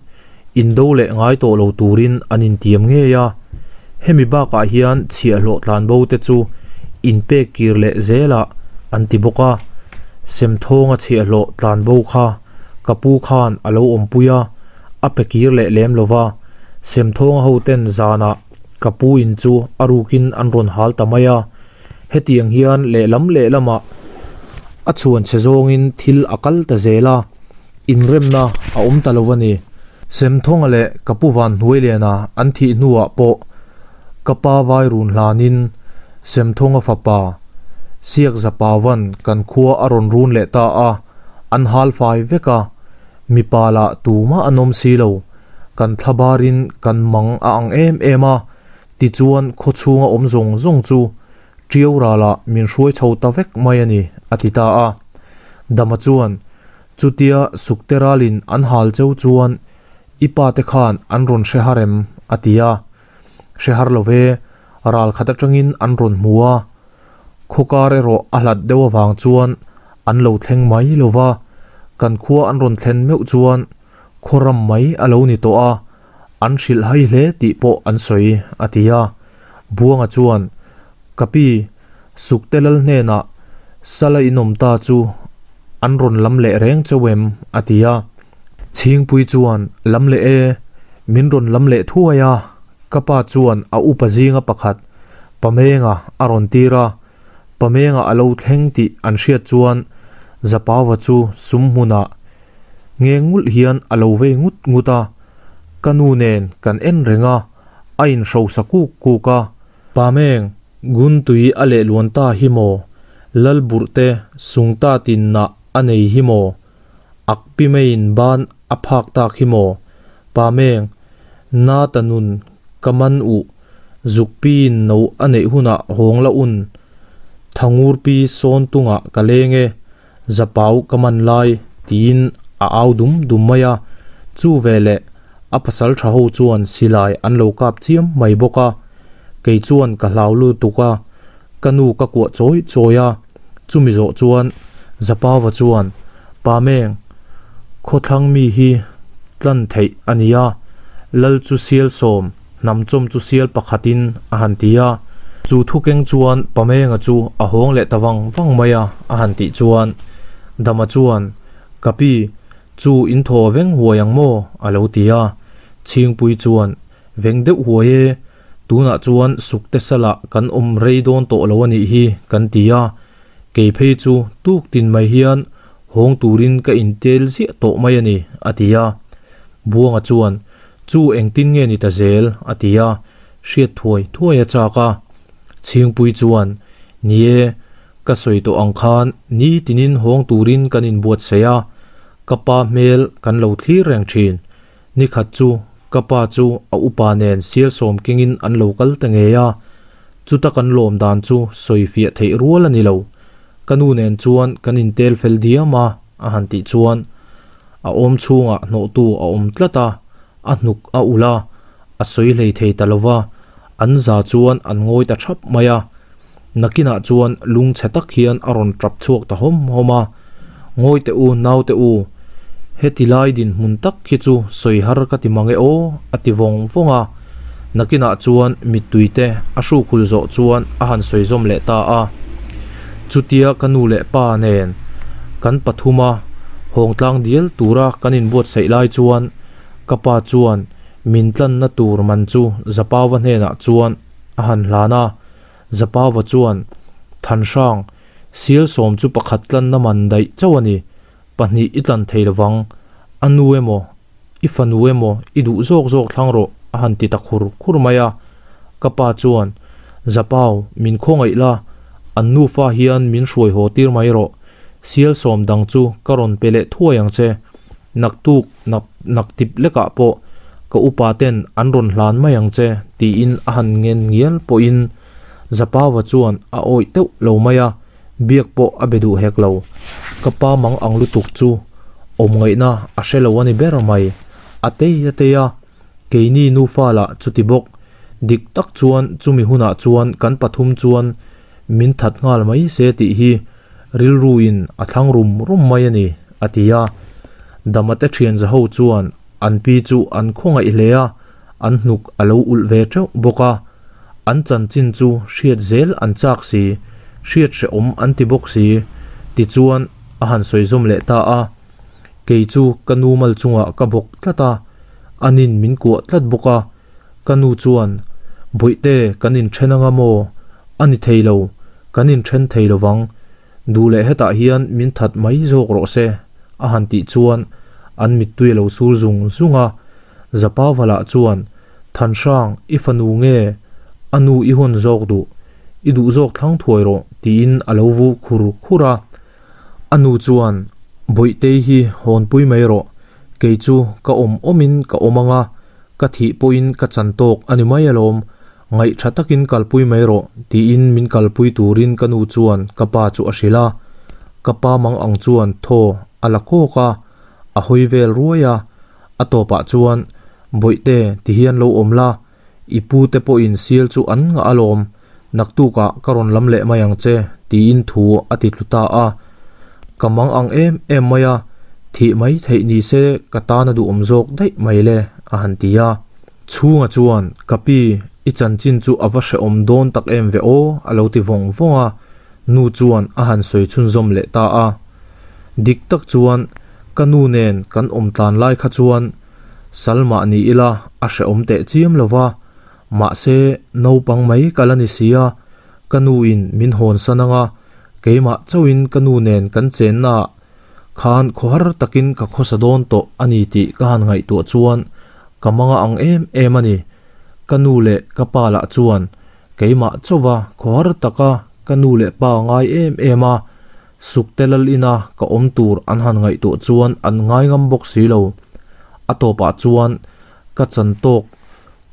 indo leh ngai tawh lo turin an intiam ngei a. Hemi bakah hian chhiahhlawh tlanbo te chu inpek kir leh zelah an ti bawk a, Semthawnga chhiahhlawh tlanbo kha ka pu khan a lo awmpui a, a pe kir leh lem lo va, Semthawnga hoten zanah ka pu in chu a rukin an rawn hal ta mai a, hetiang hian lehlam lehlamah a chhuan chhe zawngin thil a kal ta zel a, inremna a awm ta lo a ni. Semthawnga leh ka pu Vanhnuailiana an thih hnuah pawh ka pa vai run hlanin Semthawnga fapa Siakzapavan kan khua a rawn run leh ta a, an hal fai vek a. Mipa lah tumah an awm si lo, kan thlabarin kan mang a ang em em a, tichuan khawchhunga awm zawng zawng chu Ṭiau ralah min hruai chho ta vek mai a ni, a ti ta a. Dama chuan, Chutia Sukte ralin an hal cheu chuan i pa te khan an rawn hre har em? a ti a. Hre har lo ve, ral khat atangin an rawn hmu a. Khawkar erawh a hlat deuh avang chuan an lo thleng mai lo va, kan khua an rawn thlen meuh chuan khaw ram mai a lo ni tawh a, an hrilh hai hle tih pawh an sawi, a ti a. Buanga chuan, Ka pi, Sukte lal hnenah Sala inawm ta chu an rawn lam leh reng cheu em? a ti a. Chhingpui chuan, Lam leh e, min rawn lam leh thuai a, ka pa chuan a upa zinga pakhat Pamenga a rawn tir a, Pamenga a lo thleng tih an hriat chuan Zapauva chu sum hmunah nge ngulh hian a lo vei ngut ngut a, ka nu nen kan en reng a, a inhrosa kuk kuk a. Pameng, Guntui a lehluan ta hi maw? Lalburhte Sungta tinna a nei hi maw? Ak pi maiin ban a phak tak hi maw? Pameng, Na ta nun ka man uh, zuk piin no a neih hunah hawng la un, Thangur pi sawn tungah ka leng e, zapau ka man lai, tiin a au dum dum mai a. Chu veleh a pasal tha ho chuan silai an lo kap chiam mai bawk a. Kei chuan ka hlau lutuk a, ka nu ka kuah chawi chawi a. Chumi zawh chuan Zapauva chuan, Pameng, khawthlang mi hi tlan theih a ni a, Lal chu sial sawm, hnamchawm chu sial pakhatin a han ti a. Chu thukeng chuan Pamenga chu a hawng leh ta vang vang mai a, a han tih chuan Dama chuan, Ka pi, chu in thaw veng huai ang maw? a lo ti a. Chhingpui chuan, Veng deuh huai e, tunah chuan sukte salah kan awm rei dawn tawh lo a nih hi, kan ti a. Kei phei chu tuk tin mai hian hawng turin ka intel ziah tawh mai a ni, a ti a. Buanga chuan, Chu engtin nge ni ta zel? a ti a, hriat thuai thuai a chak a. Chhingpui chuan, Ni e, ka sawi tawh ang khan ni tinin hawng turin kan inbuatsaih a, ka pa hmel kan lo thlir reng thin. Ni khat chu ka pa chu a upa nen sial sawm kengin an lo kal ta ngei a, chuta kan lawm dan chu sawi fiah theih rual a ni lo. Ka nu nen chuan kan intel fel diam a, a han tih chuan a awm chhungah hnawhtu a awm tlat a, a hnuk a ulh a, a sawi hlei thei ta lo va, an za chuan an ngawi ta thap mai a. Nakinah chuan lungchhe tak hian a rawn tap chhuak ta hawm hawm a, Ngawi teh u, naute u, heti lai dinhmun tak hi chu sawi har ka ti mang e aw, a ti vawng vawng a. Nakinah chuan mittui te a hrukhul zawh chuan a han sawi zawm leh ta a. Chutia ka nu leh pa nen kan pathuma hawngtlang dial tura kan inbuatsaih lai chuan ka pa chuan min tlanna tur man chu Zapauva hnenah chuan a han hlan a. Zapauva chuan, Thanhrang, sial sawm chu pakhat tlanna man daih chauh a ni. Pahnih i tlan thei lovang. A nu emaw, i fanu emaw i duh zawk zawk thlang rawh, a han ti ta khur khur mai a. Ka pa chuan, Zapau, min khawngaih la, an nufa hian min hruai haw tir mai rawh. Sial sawm dang chu ka rawn pe leh thuai ang che. Naktuk nak nak tip lekah pawh ka upa ten an rawn hlan mai ang che tiin a han ngen ngial pawhin Zapauva chuan a awih teuh lo mai a, biak pawh a be duh hek lo. Ka pa mang ang lutuk chu awm ngaihna a hre lo a ni ber mai. A tei a tei a, keini nufa lah chuti bawk. Dik tak chuan chumi hunah chuan kan pathum chuan min that nghal mai se tih hi rilruin a thlang rum rum mai a ni, a ti a. Damate thian zaho chuan an pi chu an khawngaih hle a, an hnuk a lo ulh ve teuh bawk a. An chanchin chu hriat zel an chak si, hriat hrehawm an ti bawk si, tichuan a han sawi zawm leh ta a. Kei chu ka nu mal chungah ka bawk tlat a, anin min kuah tlat bawk a. Ka nu chuan, Bawihte, kan inthen anga maw? A ni thei lo, kan inthen thei lo vang. Duh leh hetah hian min that mai zawk rawh se, a han tih chuan an mittui a lo sur zung zung a. Zapavala chuan, Thanhrang, i fanu nge? A nu i hawn zawk duh. I duh zawk thlang thuai rawh, tiin a lo vu khur khur a. A nu chuan, Bawihtei hi hawnpui mai rawh, kei chu ka awm awmin ka awm ang a, ka thih pawhin ka chan tawk a ni mai alawm, ngaih tha takin kalpui mai rawh, tiin min kalpui turin ka nu chuan ka pa chu a hrilh a. Ka pa mang ang chuan thaw a la kawk a, a hawi vel ruai a, a tawpah chuan, Bawihte, tihian lo awm la, I pu te pawhin sial chu an ngah alawm, naktukah ka rawn lam leh mai ang che, tiin thu a ti tlu ta a. Ka mang ang em em mai a, thih mai theih ni se ka tan a duhawm zawk daih mai le, a han ti a. Chhunga chuan, Ka pi, i chanchin chu a va hrehawm dawn tak em ve aw, a lo ti vawng vawng a. Nu chuan a han sawi chhunzawm leh ta a. Dik tak chuan, ka nu nen kan awm tlan lai kha chuan, Salmah ni ila a hrehawm teh chiam lo va, mahse naupang mai ka la ni si a, ka nu in min hawn san anga keimah chauhin ka nu nen kan chennaah khan khawhar takin ka khawsa dawn tawh a ni tih ka han ngaihtuah chuan ka manga ang em em a ni. Ka nu leh ka pa lah chuan keimah chauva khawhar taka ka nu leh pa ngai em em a, Sukte lal ina ka awm tur an han ngaihtuah chuan an ngai ngam bawk si lo. A tawpah chuan ka chan tawk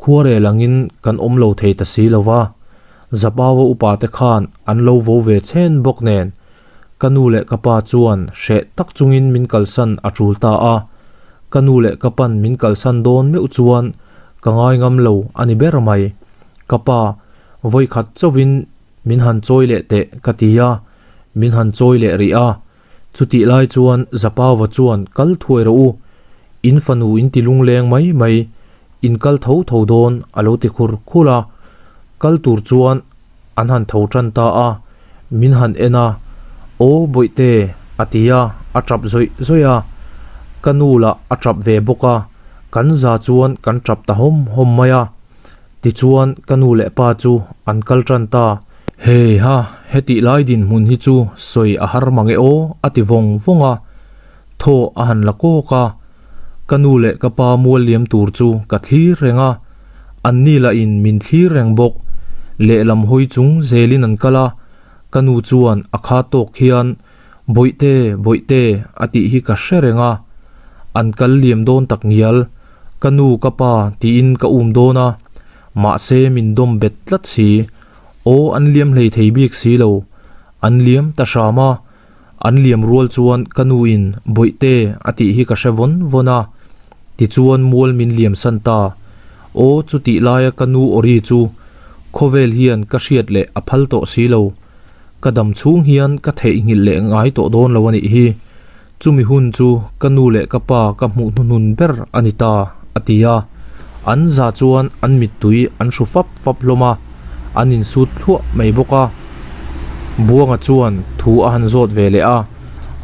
khuarel angin kan awm lo thei ta si lo va. Zapaua upa te khan an lo vo ve chhen bawk nen ka nu leh ka pa chuan hreh tak chungin min kalsan a tul ta a. Ka nu leh ka pan min kalsan dawn meuh chuan ka ngai ngam lo a ni ber mai. Ka pa vawikhat chauhin min han chawi leh teh ka ti a. Min han chawi leh rih a, chutih lai chuan Zapauva chuan kal thuai rawh u, in fanu in ti lungleng mai mai, In kal tho tho dawn a lo ti khur khur a. Kal tur chuan an han tho tan ta a, min han en a, Aw Bawihte a ti a, a tap zawih zawih a. Ka nu lah a tap ve bawk a, kan za chuan kan tap ta hawm hawm mai a. Tichuan ka nu leh pa chu an kal tan ta. Hei ha, hetih lai dinhmun hi chu sawi a har mang e aw a ti vawng vawng a. Thaw a han la kawk a, ka nu leh ka pa mual liam tur chu ka thlir reng a, anni lahin min thlir reng bawk. Lehlam hawi chung zelin an kal a, ka nu chuan a kha tawk hian Bawihte, Bawihte a tih hi ka hre reng a, an kal liam dawn tak ngial, ka nu ka pa tiin ka um dawn a, mahse min dawm bet tlat si, aw an liam hlei thei bik si lo, an liam ta hram a. An liam rual chuan ka nu in Bawihte a tih hi ka hre vawn vawn a, tichuan mual min liam san ta. Aw chutih laia ka nu awri chu khawvel hian ka hriat leh a phal tawh si lo. Ka dam chhung hian ka theihnghilh leh ngai tawh dawn lo a nih hi. Chumi hun chu ka nu leh ka pa ka hmuh hnuhnun ber a ni ta, a ti a. An za chuan an mittui an hru fap fap hlawm a, an insut thluah mai bawk a. Buanga chuan thu a han zawt ve leh a,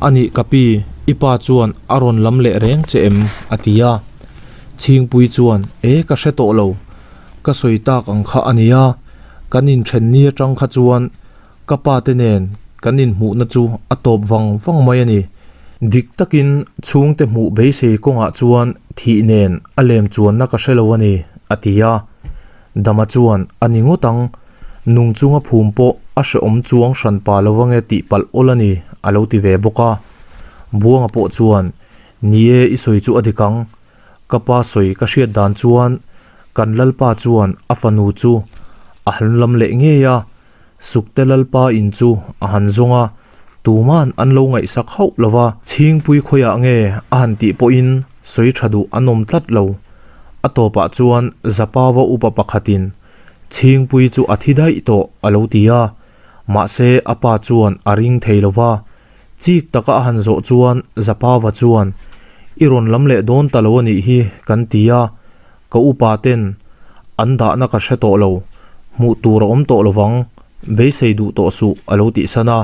A nih ka pi, i pa chuan a rawn lam leh reng che em? a ti a. Chhingpui chuan, E ka hre tawh lo, ka sawi tak ang kha a nia, kan inthen ni atang kha chuan Ka pa te nen kan inhmuhna chu a tawp vang vang mai a ni. Dik takin chhungte hmuh beisei kawngah chuan thih nen a lem chuanna ka hre lo a ni, a ti a. Dama chuan a ni ngawt ang, nung chunga phum pawh a hrehawm chuang hran pa lo ange tih palh awl a ni, a lo ti ve bawk a. Buanga pawh chuan, Ni e, i sawi chu a dik ang, Ka pa sawi ka hriat dan chuan kan Lalpa chuan a fanu chu a han lam leh ngei a, Sukte Lalpa in chu a han zawng a, tuman an lo ngaihsak hauh lo va. Chhingpui khawiah nge a han tih pawhin sawi tha duh an awm tlat lo. A tawpah chuan Zapava upa pakhatin Chhingpui chu a thi daih tawh a lo ti a, mahse a pa chuan a ring thei lo va. Chik taka a han zawh chuan Zapava chuan, I rawn lam leh dawn ta lo a nih hi kan ti a, ka upa ten an dahna ka hre tawh lo, hmuh tur a awm tawh lovang, beisei duh tawh suh a lo tih san a.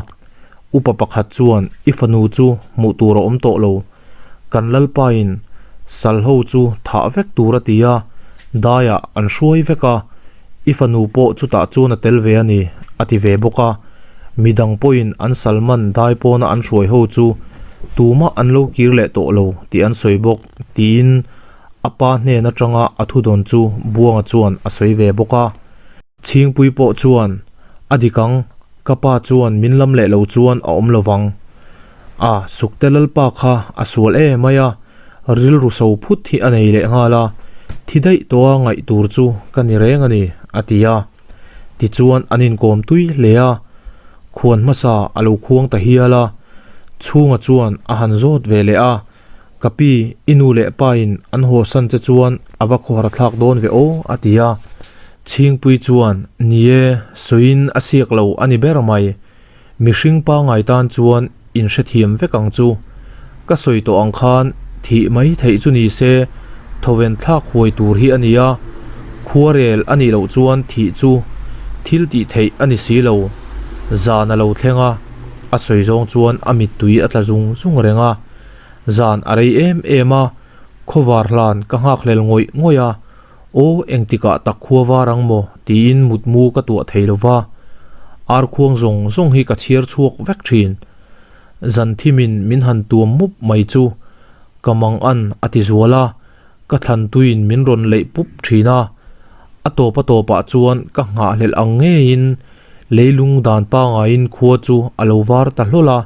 Upa pakhat chuan, I fanu chu hmuh tur a awm tawh lo, kan lalpain salho chu thah vek tur a ti a, daiah an hruai vek a, i fanu pawh chutah chuan a tel ve a ni, a ti ve bawk a. Midang pawhin an salman dai pawna an hruai ho chu tumah an lo kir leh tawh lo tih an sawi bawk, tiin a pa hnen atanga a thudawn chu Buanga chuan a sawi ve bawk a. Chhingpui pawh chuan, A dik ang, ka pa chuan min lam leh lo chuan a awm lo vang. A, Sukte Lalpa kha a sual e mai a, rilru so phut hi a nei leh nghal a, thi daih tawha ngaih tur chu ka ni reng a ni, a ti a. Tichuan an inkawm tui hle a, khuan hmasa a lo khuang ta hial a, chhunga chuan a han zawt ve leh a. Ka pi, i nu leh pa in an haw san che chuan a va khawhar thlak dawn ve aw, a ti a. Chhingpui chuan, Ni e, sawiin a siak lo a ni ber mai. Mihring pangai tan chuan in hrethiam vek ang chu. Ka sawi tawh ang khan thih mai theih chu ni se, thawven thlak huai tur hi a ni a. Khuarel a nih loh chuan thih chu thil tih theih a ni si lo. Zan a lo thleng a, a sawi zawng chuan a mittui a tla zung zung reng a. Zan a rei em em a, khawvar hlan ka nghakhlel ngawih ngawih a, aw engtikah tak khua var ang maw tiin mutmu ka tuah thei lo va, arkhuang zawng zawng hi ka chhiar chhuak vek thin. Zan thimin min han tuam mup mai chu ka mang an a ti zual a, ka thlan tuiin min rawn leih pup thin a, a tawp a tawpah chuan ka nghahhlelh ang ngeiin leilung dan pangaiin khua chu a lo var ta hlawl a.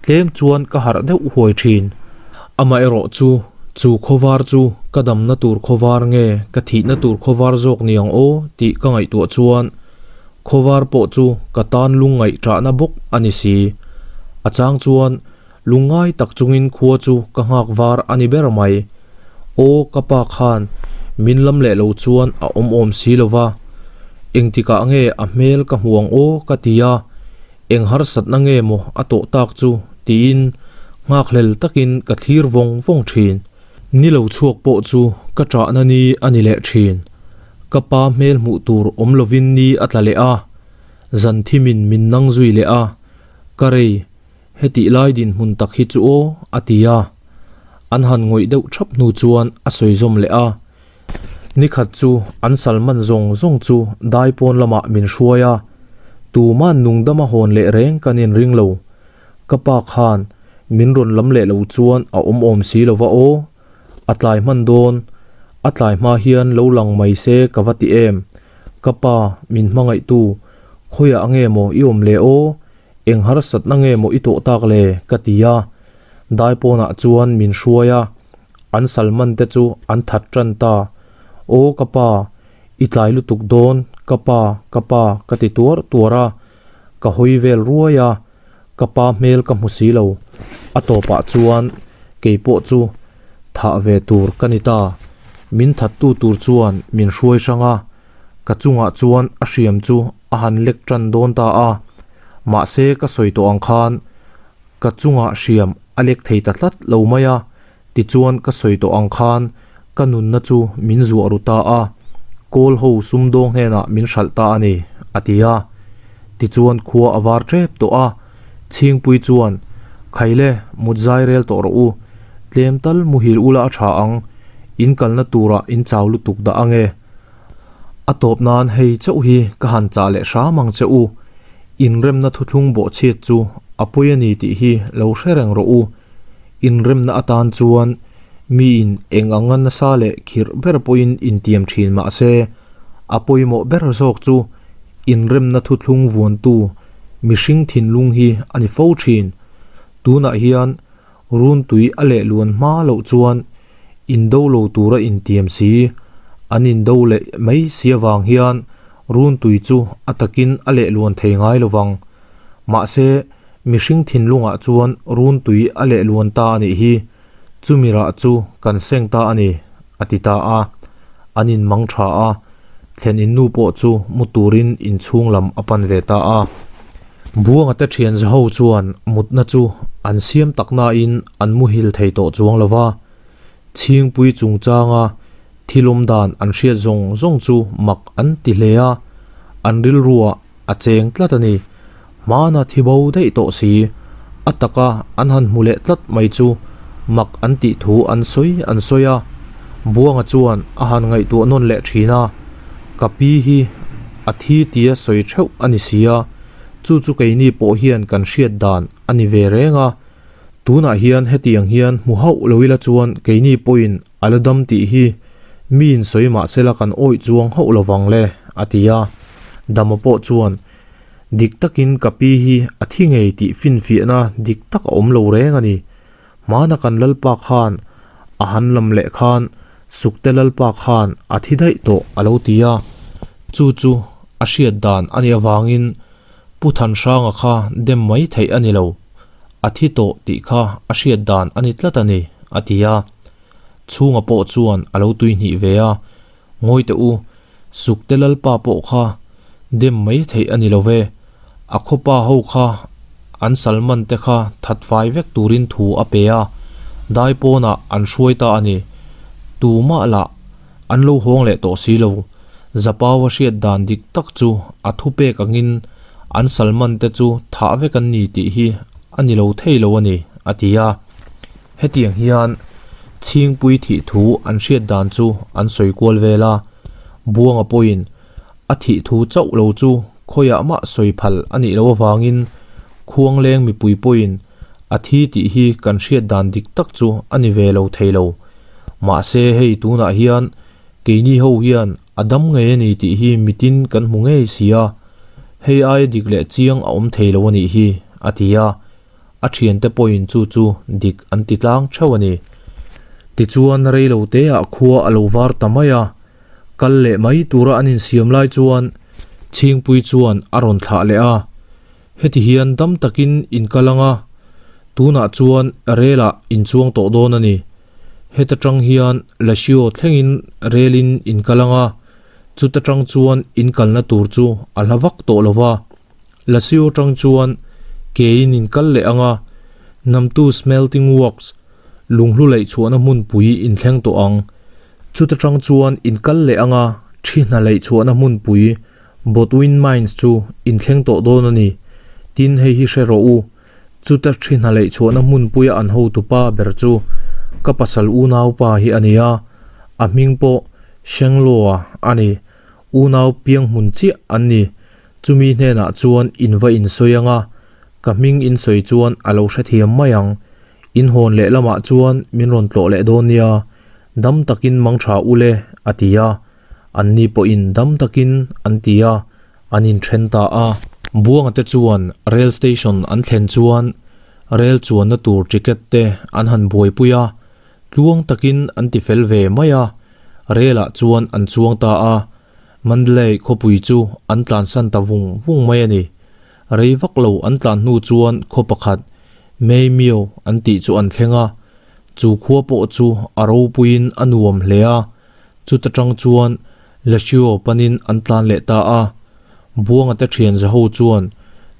Tlem chuan ka harh deuh huai thin. Amaherawh chu, chu khawvar chu ka damna tur khawvar nge ka thihna tur khawvar zawk ni ang aw tih ka ngaihtuah chuan khawvar pawh chu ka tan lungngaih ṭahna bawk a ni si. A chang chuan lungngai tak chungin khua chu ka nghak var a ni ber mai. Aw ka pa khan min lam leh lo chuan a awm awm si lo va, engtikah nge a hmel ka hmu ang aw ka ti a. Eng harsatna nge maw a tawh tak chu? tiin nghakhlel takin ka thlir vawng vawng thin. Ni lo chhuak pawh chu ka ṭahna ni a ni leh ṭhin. Ka pa hmel hmuh tur awm lovin ni a tla leh a, zan thimin min nang zui leh a, ka rei, hetih lai dinhmun tak hi chu aw, a ti a. An han ngawih deuh ṭhap hnu chuan a sawi zawm leh a. Nikhat chu an salman zawng zawng chu dai pawn lamah min hruai a, tuma'n nungdama hawn leh reng kan inring lo. Ka pa khan min rawn lam leh lo chuan a awm awm si lo va aw, a tlai hman dawn, a tlai hma hian lo lang mai se ka va ti em, ka pa min hmangaihtu khawiah nge maw i awm le aw, eng harsatna nge maw i tawh tak le ka ti a, dai pawnah chuan min hruai a, an salman te chu an that tan ta, aw ka pa i tlai lutuk dawn ka pa ka pa ka ti tuar tuar a. Ka hawi vel ruai a, ka pa hmel ka hmu si lo. A tawpah chuan kei pawh chu thah ve tur ka ni ta. Min thattu tur chuan min hruai hrang a, ka chungah chuan a hriam chu a han lek tan dawn ta a. Mahse ka sawi tawh ang khan ka chungah hriam a lek thei ta tlat lo mai a, Tichuan ka sawi tawh ang khan ka nunna chu min zuah ru ta a, kawl ho sumdawng hnenah min hralh ta a ni, a ti a. Tichuan khua a var tep tawh a, Chhingpui chuan, Khaile, mut zai rel tawh rawh u, tlem tal muhil ula a tha ang, in kalna turah in chau lutuk dah ange. A tawp nan hei chauh hi ka han chah leh hram ang che u, inremna thuthlung bawhchhiat chu a pawi a ni tih hi lo hre reng rawh u. Inremna atan chuan miin eng anga nasa leh khirh ber pawhin intiam thin mah se, a pawimawh ber zawk chu inremna thuthlung vuantu mihring thinlung hi a ni fo thin. Tunah hian runtui a leh luan hma loh chuan indo lo tura intiam si, an indo leh mai si avang hian runtui chu a takin a leh luan thei ngai lovang. Mahse, Mihring thinlungah chuan runtui a leh luan ta a nih hi, chumi rah chu kan seng ta a ni, a ti ta a. An inmang tha a, thlen in nu pawh chu mu turin inchhung lam a pan ve ta a. Buanga te thian zaho chuan mutna chu an siam tak nain an muhil thei tawh chuang lo va, Chhingpui chungchanga thilawm dan an hriat zawng zawng chu mak an ti hle a, an rilruah A cheng tlat a ni. Hmana thi bo daih tawh si. A taka an han hmu leh tlat mai chu mak an tih thu an sawi an sawi a. Buanga chuan a han ngaihtuah nawn leh thin a, Ka pi hi a thi tia sawi theuh a ni si a, chu chu keini pawh hian kan hriat dan a ni ve reng a. Tunah hian hetiang hian hmu hauh lo ila chuan keini pawhin A la dam tih hi miin sawi mah sela kan awih chuang hauh lo vang le, a ti a. Dama pawh chuan, Dik takin ka pi hi a thi ngei tih finfiahna dik tak a awm lo reng a ni. Hmana kan Lalpa khan a han lam leh khan Sukte Lalpa khan a thi daih tawh a lo ti a. Chu chu a hriat dan a nih avangin Pu Thanhranga kha dem mai theih a ni lo. A thi tawh tih kha a hriat dan a ni tlat a ni, a ti a. Chhunga pawh chuan a lo tui hnih ve a, Ngawi teh u, Sukte Lalpa pawh kha dem mai theih a ni lo ve. A khawpa ho kha an salman te kha that fai vek turin thu a pe a, dai pawnah an hruai ta a ni. Tumah lah an lo hawng leh tawh si lo. Zapaua hriat dan dik tak chu a thupek angin an salman te chu thah vek an ni tih hi a ni lo thei lo a ni, a ti a. Hetiang hian Chhingpui thih thu an hriat dan chu an sawi kual vel a, Buanga pawhin a thih thu chauh lo chu khawiah mah sawi phal a nih loh avangin Khuangleng mipui pawhin a thi tih hi kan hriat dan dik tak chu a ni ve lo thei lo. Mahse hei tunah hian keini ho hian a dam ngei a ni tih hi mitin kan hmu ngei si a, hei aia dik leh chiang a awm thei lo a nih hi, a ti a. A thiante pawhin chu chu dik an ti tlang theuh a ni. Tichuan reilo teah khua a lo var ta mai a, kal leh mai tura an insiam lai chuan Chhingpui chuan a rawn thlah leh a, Heti hian dam takin in kal ang a, tunah chuan relah in chuang tawh dawn a ni. Heta tang hian Lashio thlengin relin in kal ang a, chuta tang chuan in kalna tur chu a hla vak tawh lo va. Lasio tang chuan keiin in kal leh ang a, Namtu Smelting Works, Lunghlu laih chhuahna hmunpui in thleng tawh ang. Chuta tang chuan in kal leh anga thi hna laih chhuahna hmunpui Botwin Mines chu in thleng tawh dawn a ni. Tin, hei hi hre rawh u, chuta thi hna laih chhuahna hmunpuia an hotupa ber chu ka pasal unaupa hi a ni a, a hming pawh Shengloa a ni. Unau piang hmun chiah an ni. Chumi hnenah chuan in va insawi anga ka hming insawi chuan a lo hrethiam mai ang. In hawn leh lamah chuan min rawn tlawh leh dawn nia, dam takin mang tha u le, a ti a. Anni pawhin dam takin an ti a, an inthen ta a. Buanga te chuan rail station an thlen chuan rail chuanna tur ticket te an han buaipui a, tluang takin an ti fel ve mai a, rail ah chuan an chuang ta a. Mandalay khawpui chu an tlansan ta vung vung mai a ni. Rei vak lo an tlan hnu chuan khaw pakhat Mei Mio an tih chu an thleng a, chu khua pawh chu a ropuiin a nuam hle a, chuta tang chuan Lashio panin an tlan leh ta a. Buanga te thian zaho chuan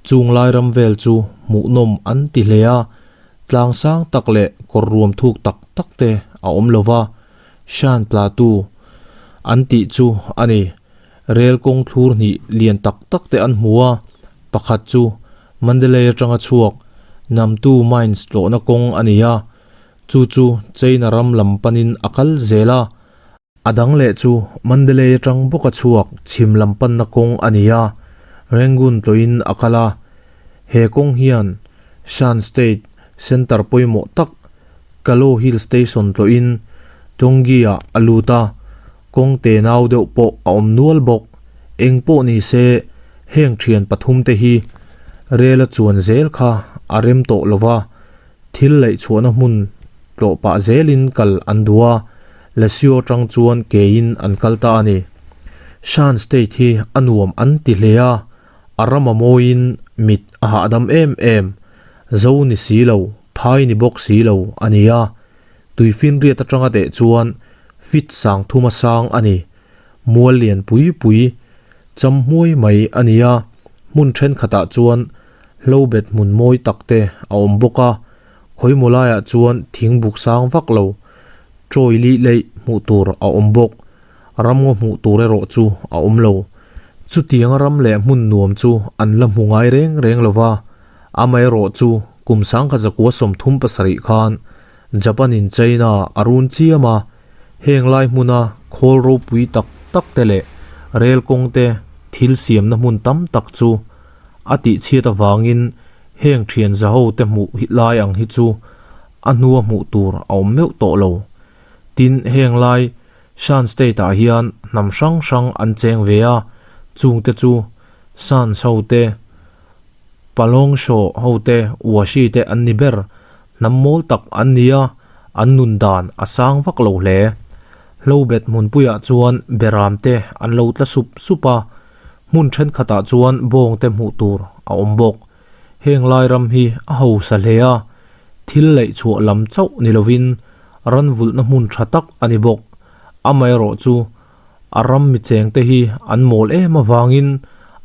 chung lai ram vel chu hmuhnawm an ti hle a, tlang sang tak leh kawr ruam thuk tak tak te a awm lo va, Shan Plateau an tih chu a ni. Rel kawng thlur hnih lian tak tak te an hmu a, pakhat chu Mandalay atanga chhuak Namtu Mines tlawhna kawng a ni a, chu chu China ram lam panin a kal zel a. A dang leh chu Mandalay atang bawka chhuak chhim lam panna kawng a ni a, Rangoon tlawhin a kal a. He kawng hian Shan State center pawimawh tak Kalaw Hill Station tlawhin Taunggyi-ah a lut a. Kawng te nau deuh pawh a awm nual bawk. Eng pawh ni se, heng thian pathum te hi rel a chuan zel kha a rem tawh lo va, thil laih chhuahna hmun tlawh pah zelin kal an duh a, Lasio tang chuan keiin an kal ta a ni. Shan State hi a nuam an ti hle a, a ram a mawiin mit a hahdam em em. Zo ni si lo, phai ni bawk si lo a ni a. Tuifinriat atanga teh chuan fit sang thuma sang a ni. Mual lian pui pui cham hmuai mai a ni a, hmun thenkhatah chuan hlobet hmun mawi tak te a awm bawk a, khawimaw laiah chuan thing buk sang vak lo chawi lih leih hmuh tur a awm bawk. Ramngaw hmuh tur erawh chu a awm lo. Chutianga ram leh hmun nuam chu an la hmu ngai reng reng lo va, amaherawh chu kum sangkhat zakua 37 khan Japan in China a run chiam a, heng lai hmuna khawl ropui tak tak te leh rel kawng te thil siamna hmun tam tak chu a tihchhiat avangin heng thian zaho te hmuh lai ang hi chu a hnua hmuh tur a awm meuh tawh lo. Tin, heng lai Shan State ah hian hnam hrang hrang an cheng ve a, chungte chu Shans ho te, Palawngshaw ho te, Uashi te an ni ber. Hnam mawl tak an ni a, an nun dan a sang vak lo hle. Hlobet hmunpuiah chuan beram te an lo tla sup sup a, hmun thenkhatah chuan bawng te hmuh tur a awm bawk. Heng lai ram hi a hausa hle a, thil laih chhuah lam chauh ni lovin ran vulhna hmun tha tak a ni bawk. Amaherawhchu, a ram mi chengte hi an mawl em avangin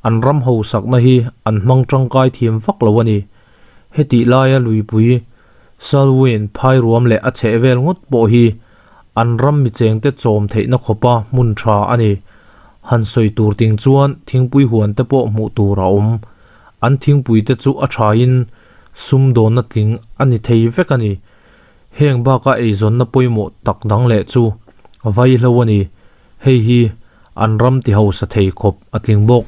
an ram hausakna hi an hmang tangkai thiam vak lo a ni. Hetih laia luipui Salween phai ruam leh a chheh vel ngawt pawh hi an ram mi chengte chawm theihna khawpa hmun tha a ni. Han sawi tur ting chuan thingpui huan te pawh hmuh tur a awm. An thingpui te chu a thain sumdawnna tling a ni thei vek a ni. Heng baka eizawnna pawimawh tak dang leh chu vaihlo a ni. Hei hi an ram ti hausa thei khawp a tling bawk.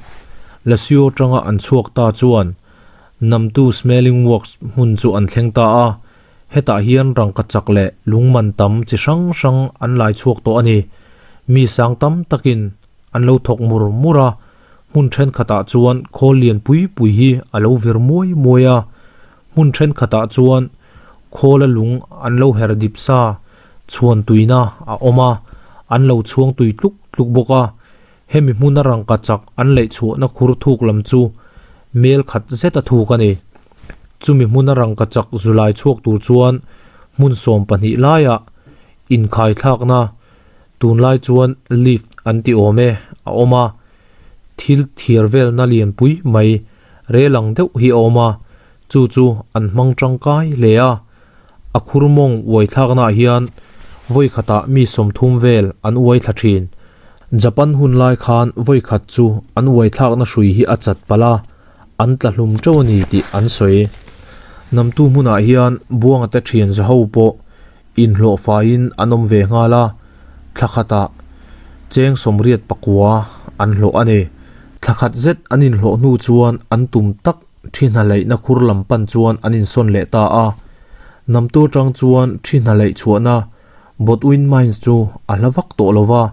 Lasio atanga an chhuak ta chuan Namtu Smelling Works hmun chu an thleng ta a, hetah hian rangkachak leh lungman tam chi hrang hrang an lai chhuak tawh a ni. Mi sang tam takin an lo thawk mur mur a, hmun thenkhatah chuan khawl lian pui pui hi a lo vir muai muai a, hmun thenkhatah chuan khawla lung an lo her dip sa chhuan tuina a awm a, an lo chhuang tui tluk tluk bawk a, hemi hmuna rangkachak an laih chhuahna khur thuk lam chu mel khat zet a thuk a ni. Chumi hmuna rangkachak zulai chhuak tur chuan hmun 12 laiah inkhaithlakna tunlai chuan lift an ti awm e a awm a, thil thiar velna lianpui mai rel ang deuh hi a awm a, chu chu an hmang tangkai hle a. A khur mawng uai thlaknaah hian vawi khatah mi 30 vel an uai thla thin. Japan hun lai khan vawi khat chu an uai thlakna hrui hi a chat palh a, an tla hlum teuh a ni tih an sawi. Namtu hmunah hian Buanga te thian za ho pawh inhlawh faiin an awm ve nghal a, thla khatah cheng 89 an hlawh a ni. Thla khat zet an inhlawh hnu chuan an tum tak thi hna leihna khur lam pan chuan an insawn leh ta a. Namtu atang chuan thi hna leih chhuahna Botwin Mines chu a hla vak tawh lo va,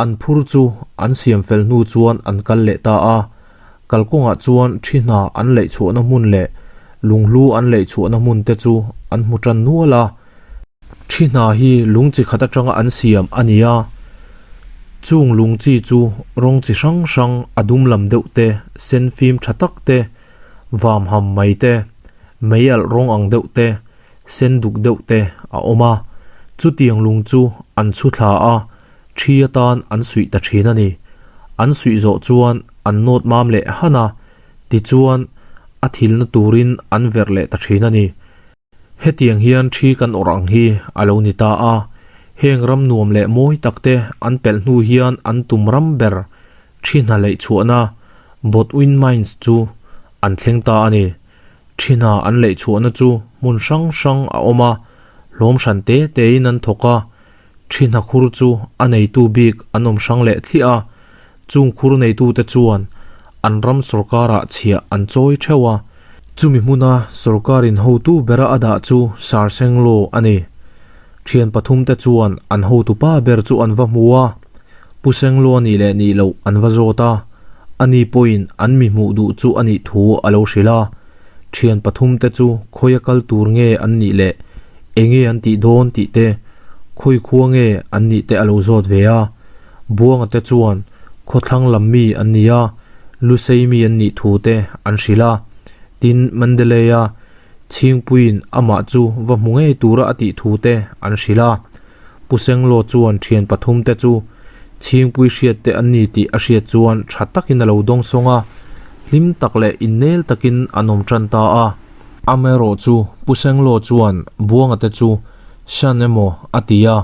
an phur chu an siam fel hnu chuan an kal leh ta a. Kalkawngah chuan thi hna an leih chhuahna hmun leh lunghlu an leih chhuahna hmun te chu an hmu tan nual a. Thi hna hi lung chi khat atanga an siam a ni a, chung lung chi chu rawng chi hrang hrang a dum lam deuh te, sen fim tha tak te, vam ham mai te, mei alh rawng ang deuh te, sen duk deuh te a awm a. Chutiang lung chu an chhu thla a, thi atan an suih ta thin a ni. An suih zawh chuan an nawt mam leh han a, tichuan a thilna turin an verh leh ta thin a ni. Hetiang hian thi kan awrh ang hi a lo ni ta a, heng ram nuam leh mawi tak te an pelh hnu hian an tum ram ber thi hna leih chhuahna Botwin Mines chu an thleng ta a ni. Thi hna an leih chhuahna chu hmun hrang hrang a awm a, hlawm hran te tein an thawk a, thi hna khur chu a neitu bik an awm hrang leh thliah a, chung khur neitute chuan an ram sawrkarah chhiah an chawi theuh a, chumi hmuna sawrkarin hotu bera a dah chu Sarsenglaw a ni. Thian pathumte chuan an hotupa ber chu an va hmu a, Pu Senglaw nih leh nih loh an va zawt a, ani pawhin an mi hmuh duh chu a nih thu a lo hrilh a, thian pathumte chu khawia kal tur nge an nih leh enge an tih dawn tih te, khawi khua nge an nih te a lo zawt ve a. Buanga te chuan khawthlang lam mi an ni a, Lusei mi an nih thu te an hrilh a. Tin, Mandalay-a Chhingpuiin amah chu va hmu ngei tura a tih thu te an hrilh a. Pu Senglaw chuan thian pathum te chu Chhingpui hriat te an ni tih a hriat chuan tha takin a lo dawng sawng a, hlim tak leh innel takin an awm tan ta a. Amaherawh chu Pu Senglaw chuan Buanga te chu Shan emaw a ti a,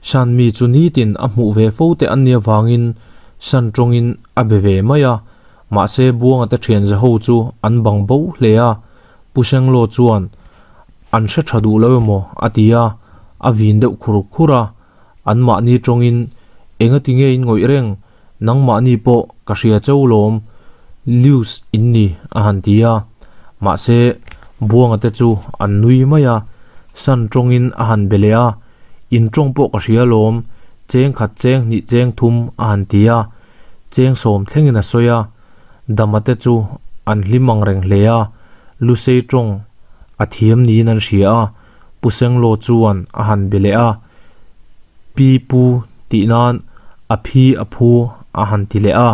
Shan mi chu nitin a hmuh ve fo te an nih avangin Shan tawngin a be ve mai a, mahse Buanga te thian za ho chu an bang bo hle a, Pu Senglaw chuan an hre tha duh lo emaw a ti a, a vin deuh khur khur a, anmahni tawngin engati nge in ngawih reng, nangmahni pawh ka hria cheu lawm, Lius in ni a han ti a, mahse Buanga te chu an nui mai a, San tawngin a han be leh a, in tawng pawh ka hria lawm, cheng khat cheng hnih cheng thum a han ti a, cheng sawm thlengin a sawi a. Dama te chu an hlim ang reng hle a, Lusei tawng a thiam niin an hria a, Pu Senglaw chuan a han be leh a, Pi Pu tih nan a phi a phu a han ti leh a,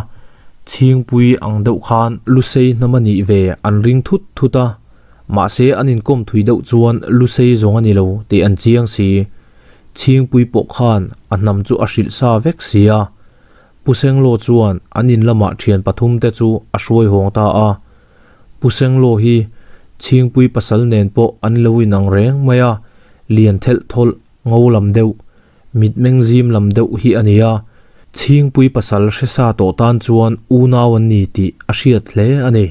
Chhingpui ang deuh khan Lusei hnam a nih ve an ring thut thut a, mahse an inkawm thui deuh chuan Lusei zawng a ni lo tih an chiang si. Chhingpui pawh khan a hnam chu a hrilh sa vek si a. Pu Senglaw chuan an in lamah thian pathum te chu a hruai hawng ta a. Pu Senglaw hi Chhingpui pasal nen pawh an lo inang reng mai a, lian thelh thawlh ngo lam deuh, mitmeng zim lam deuh hi a ni a. Chhingpui pasal hre sa tawh tan chuan unau an ni tih a hriat hle a ni.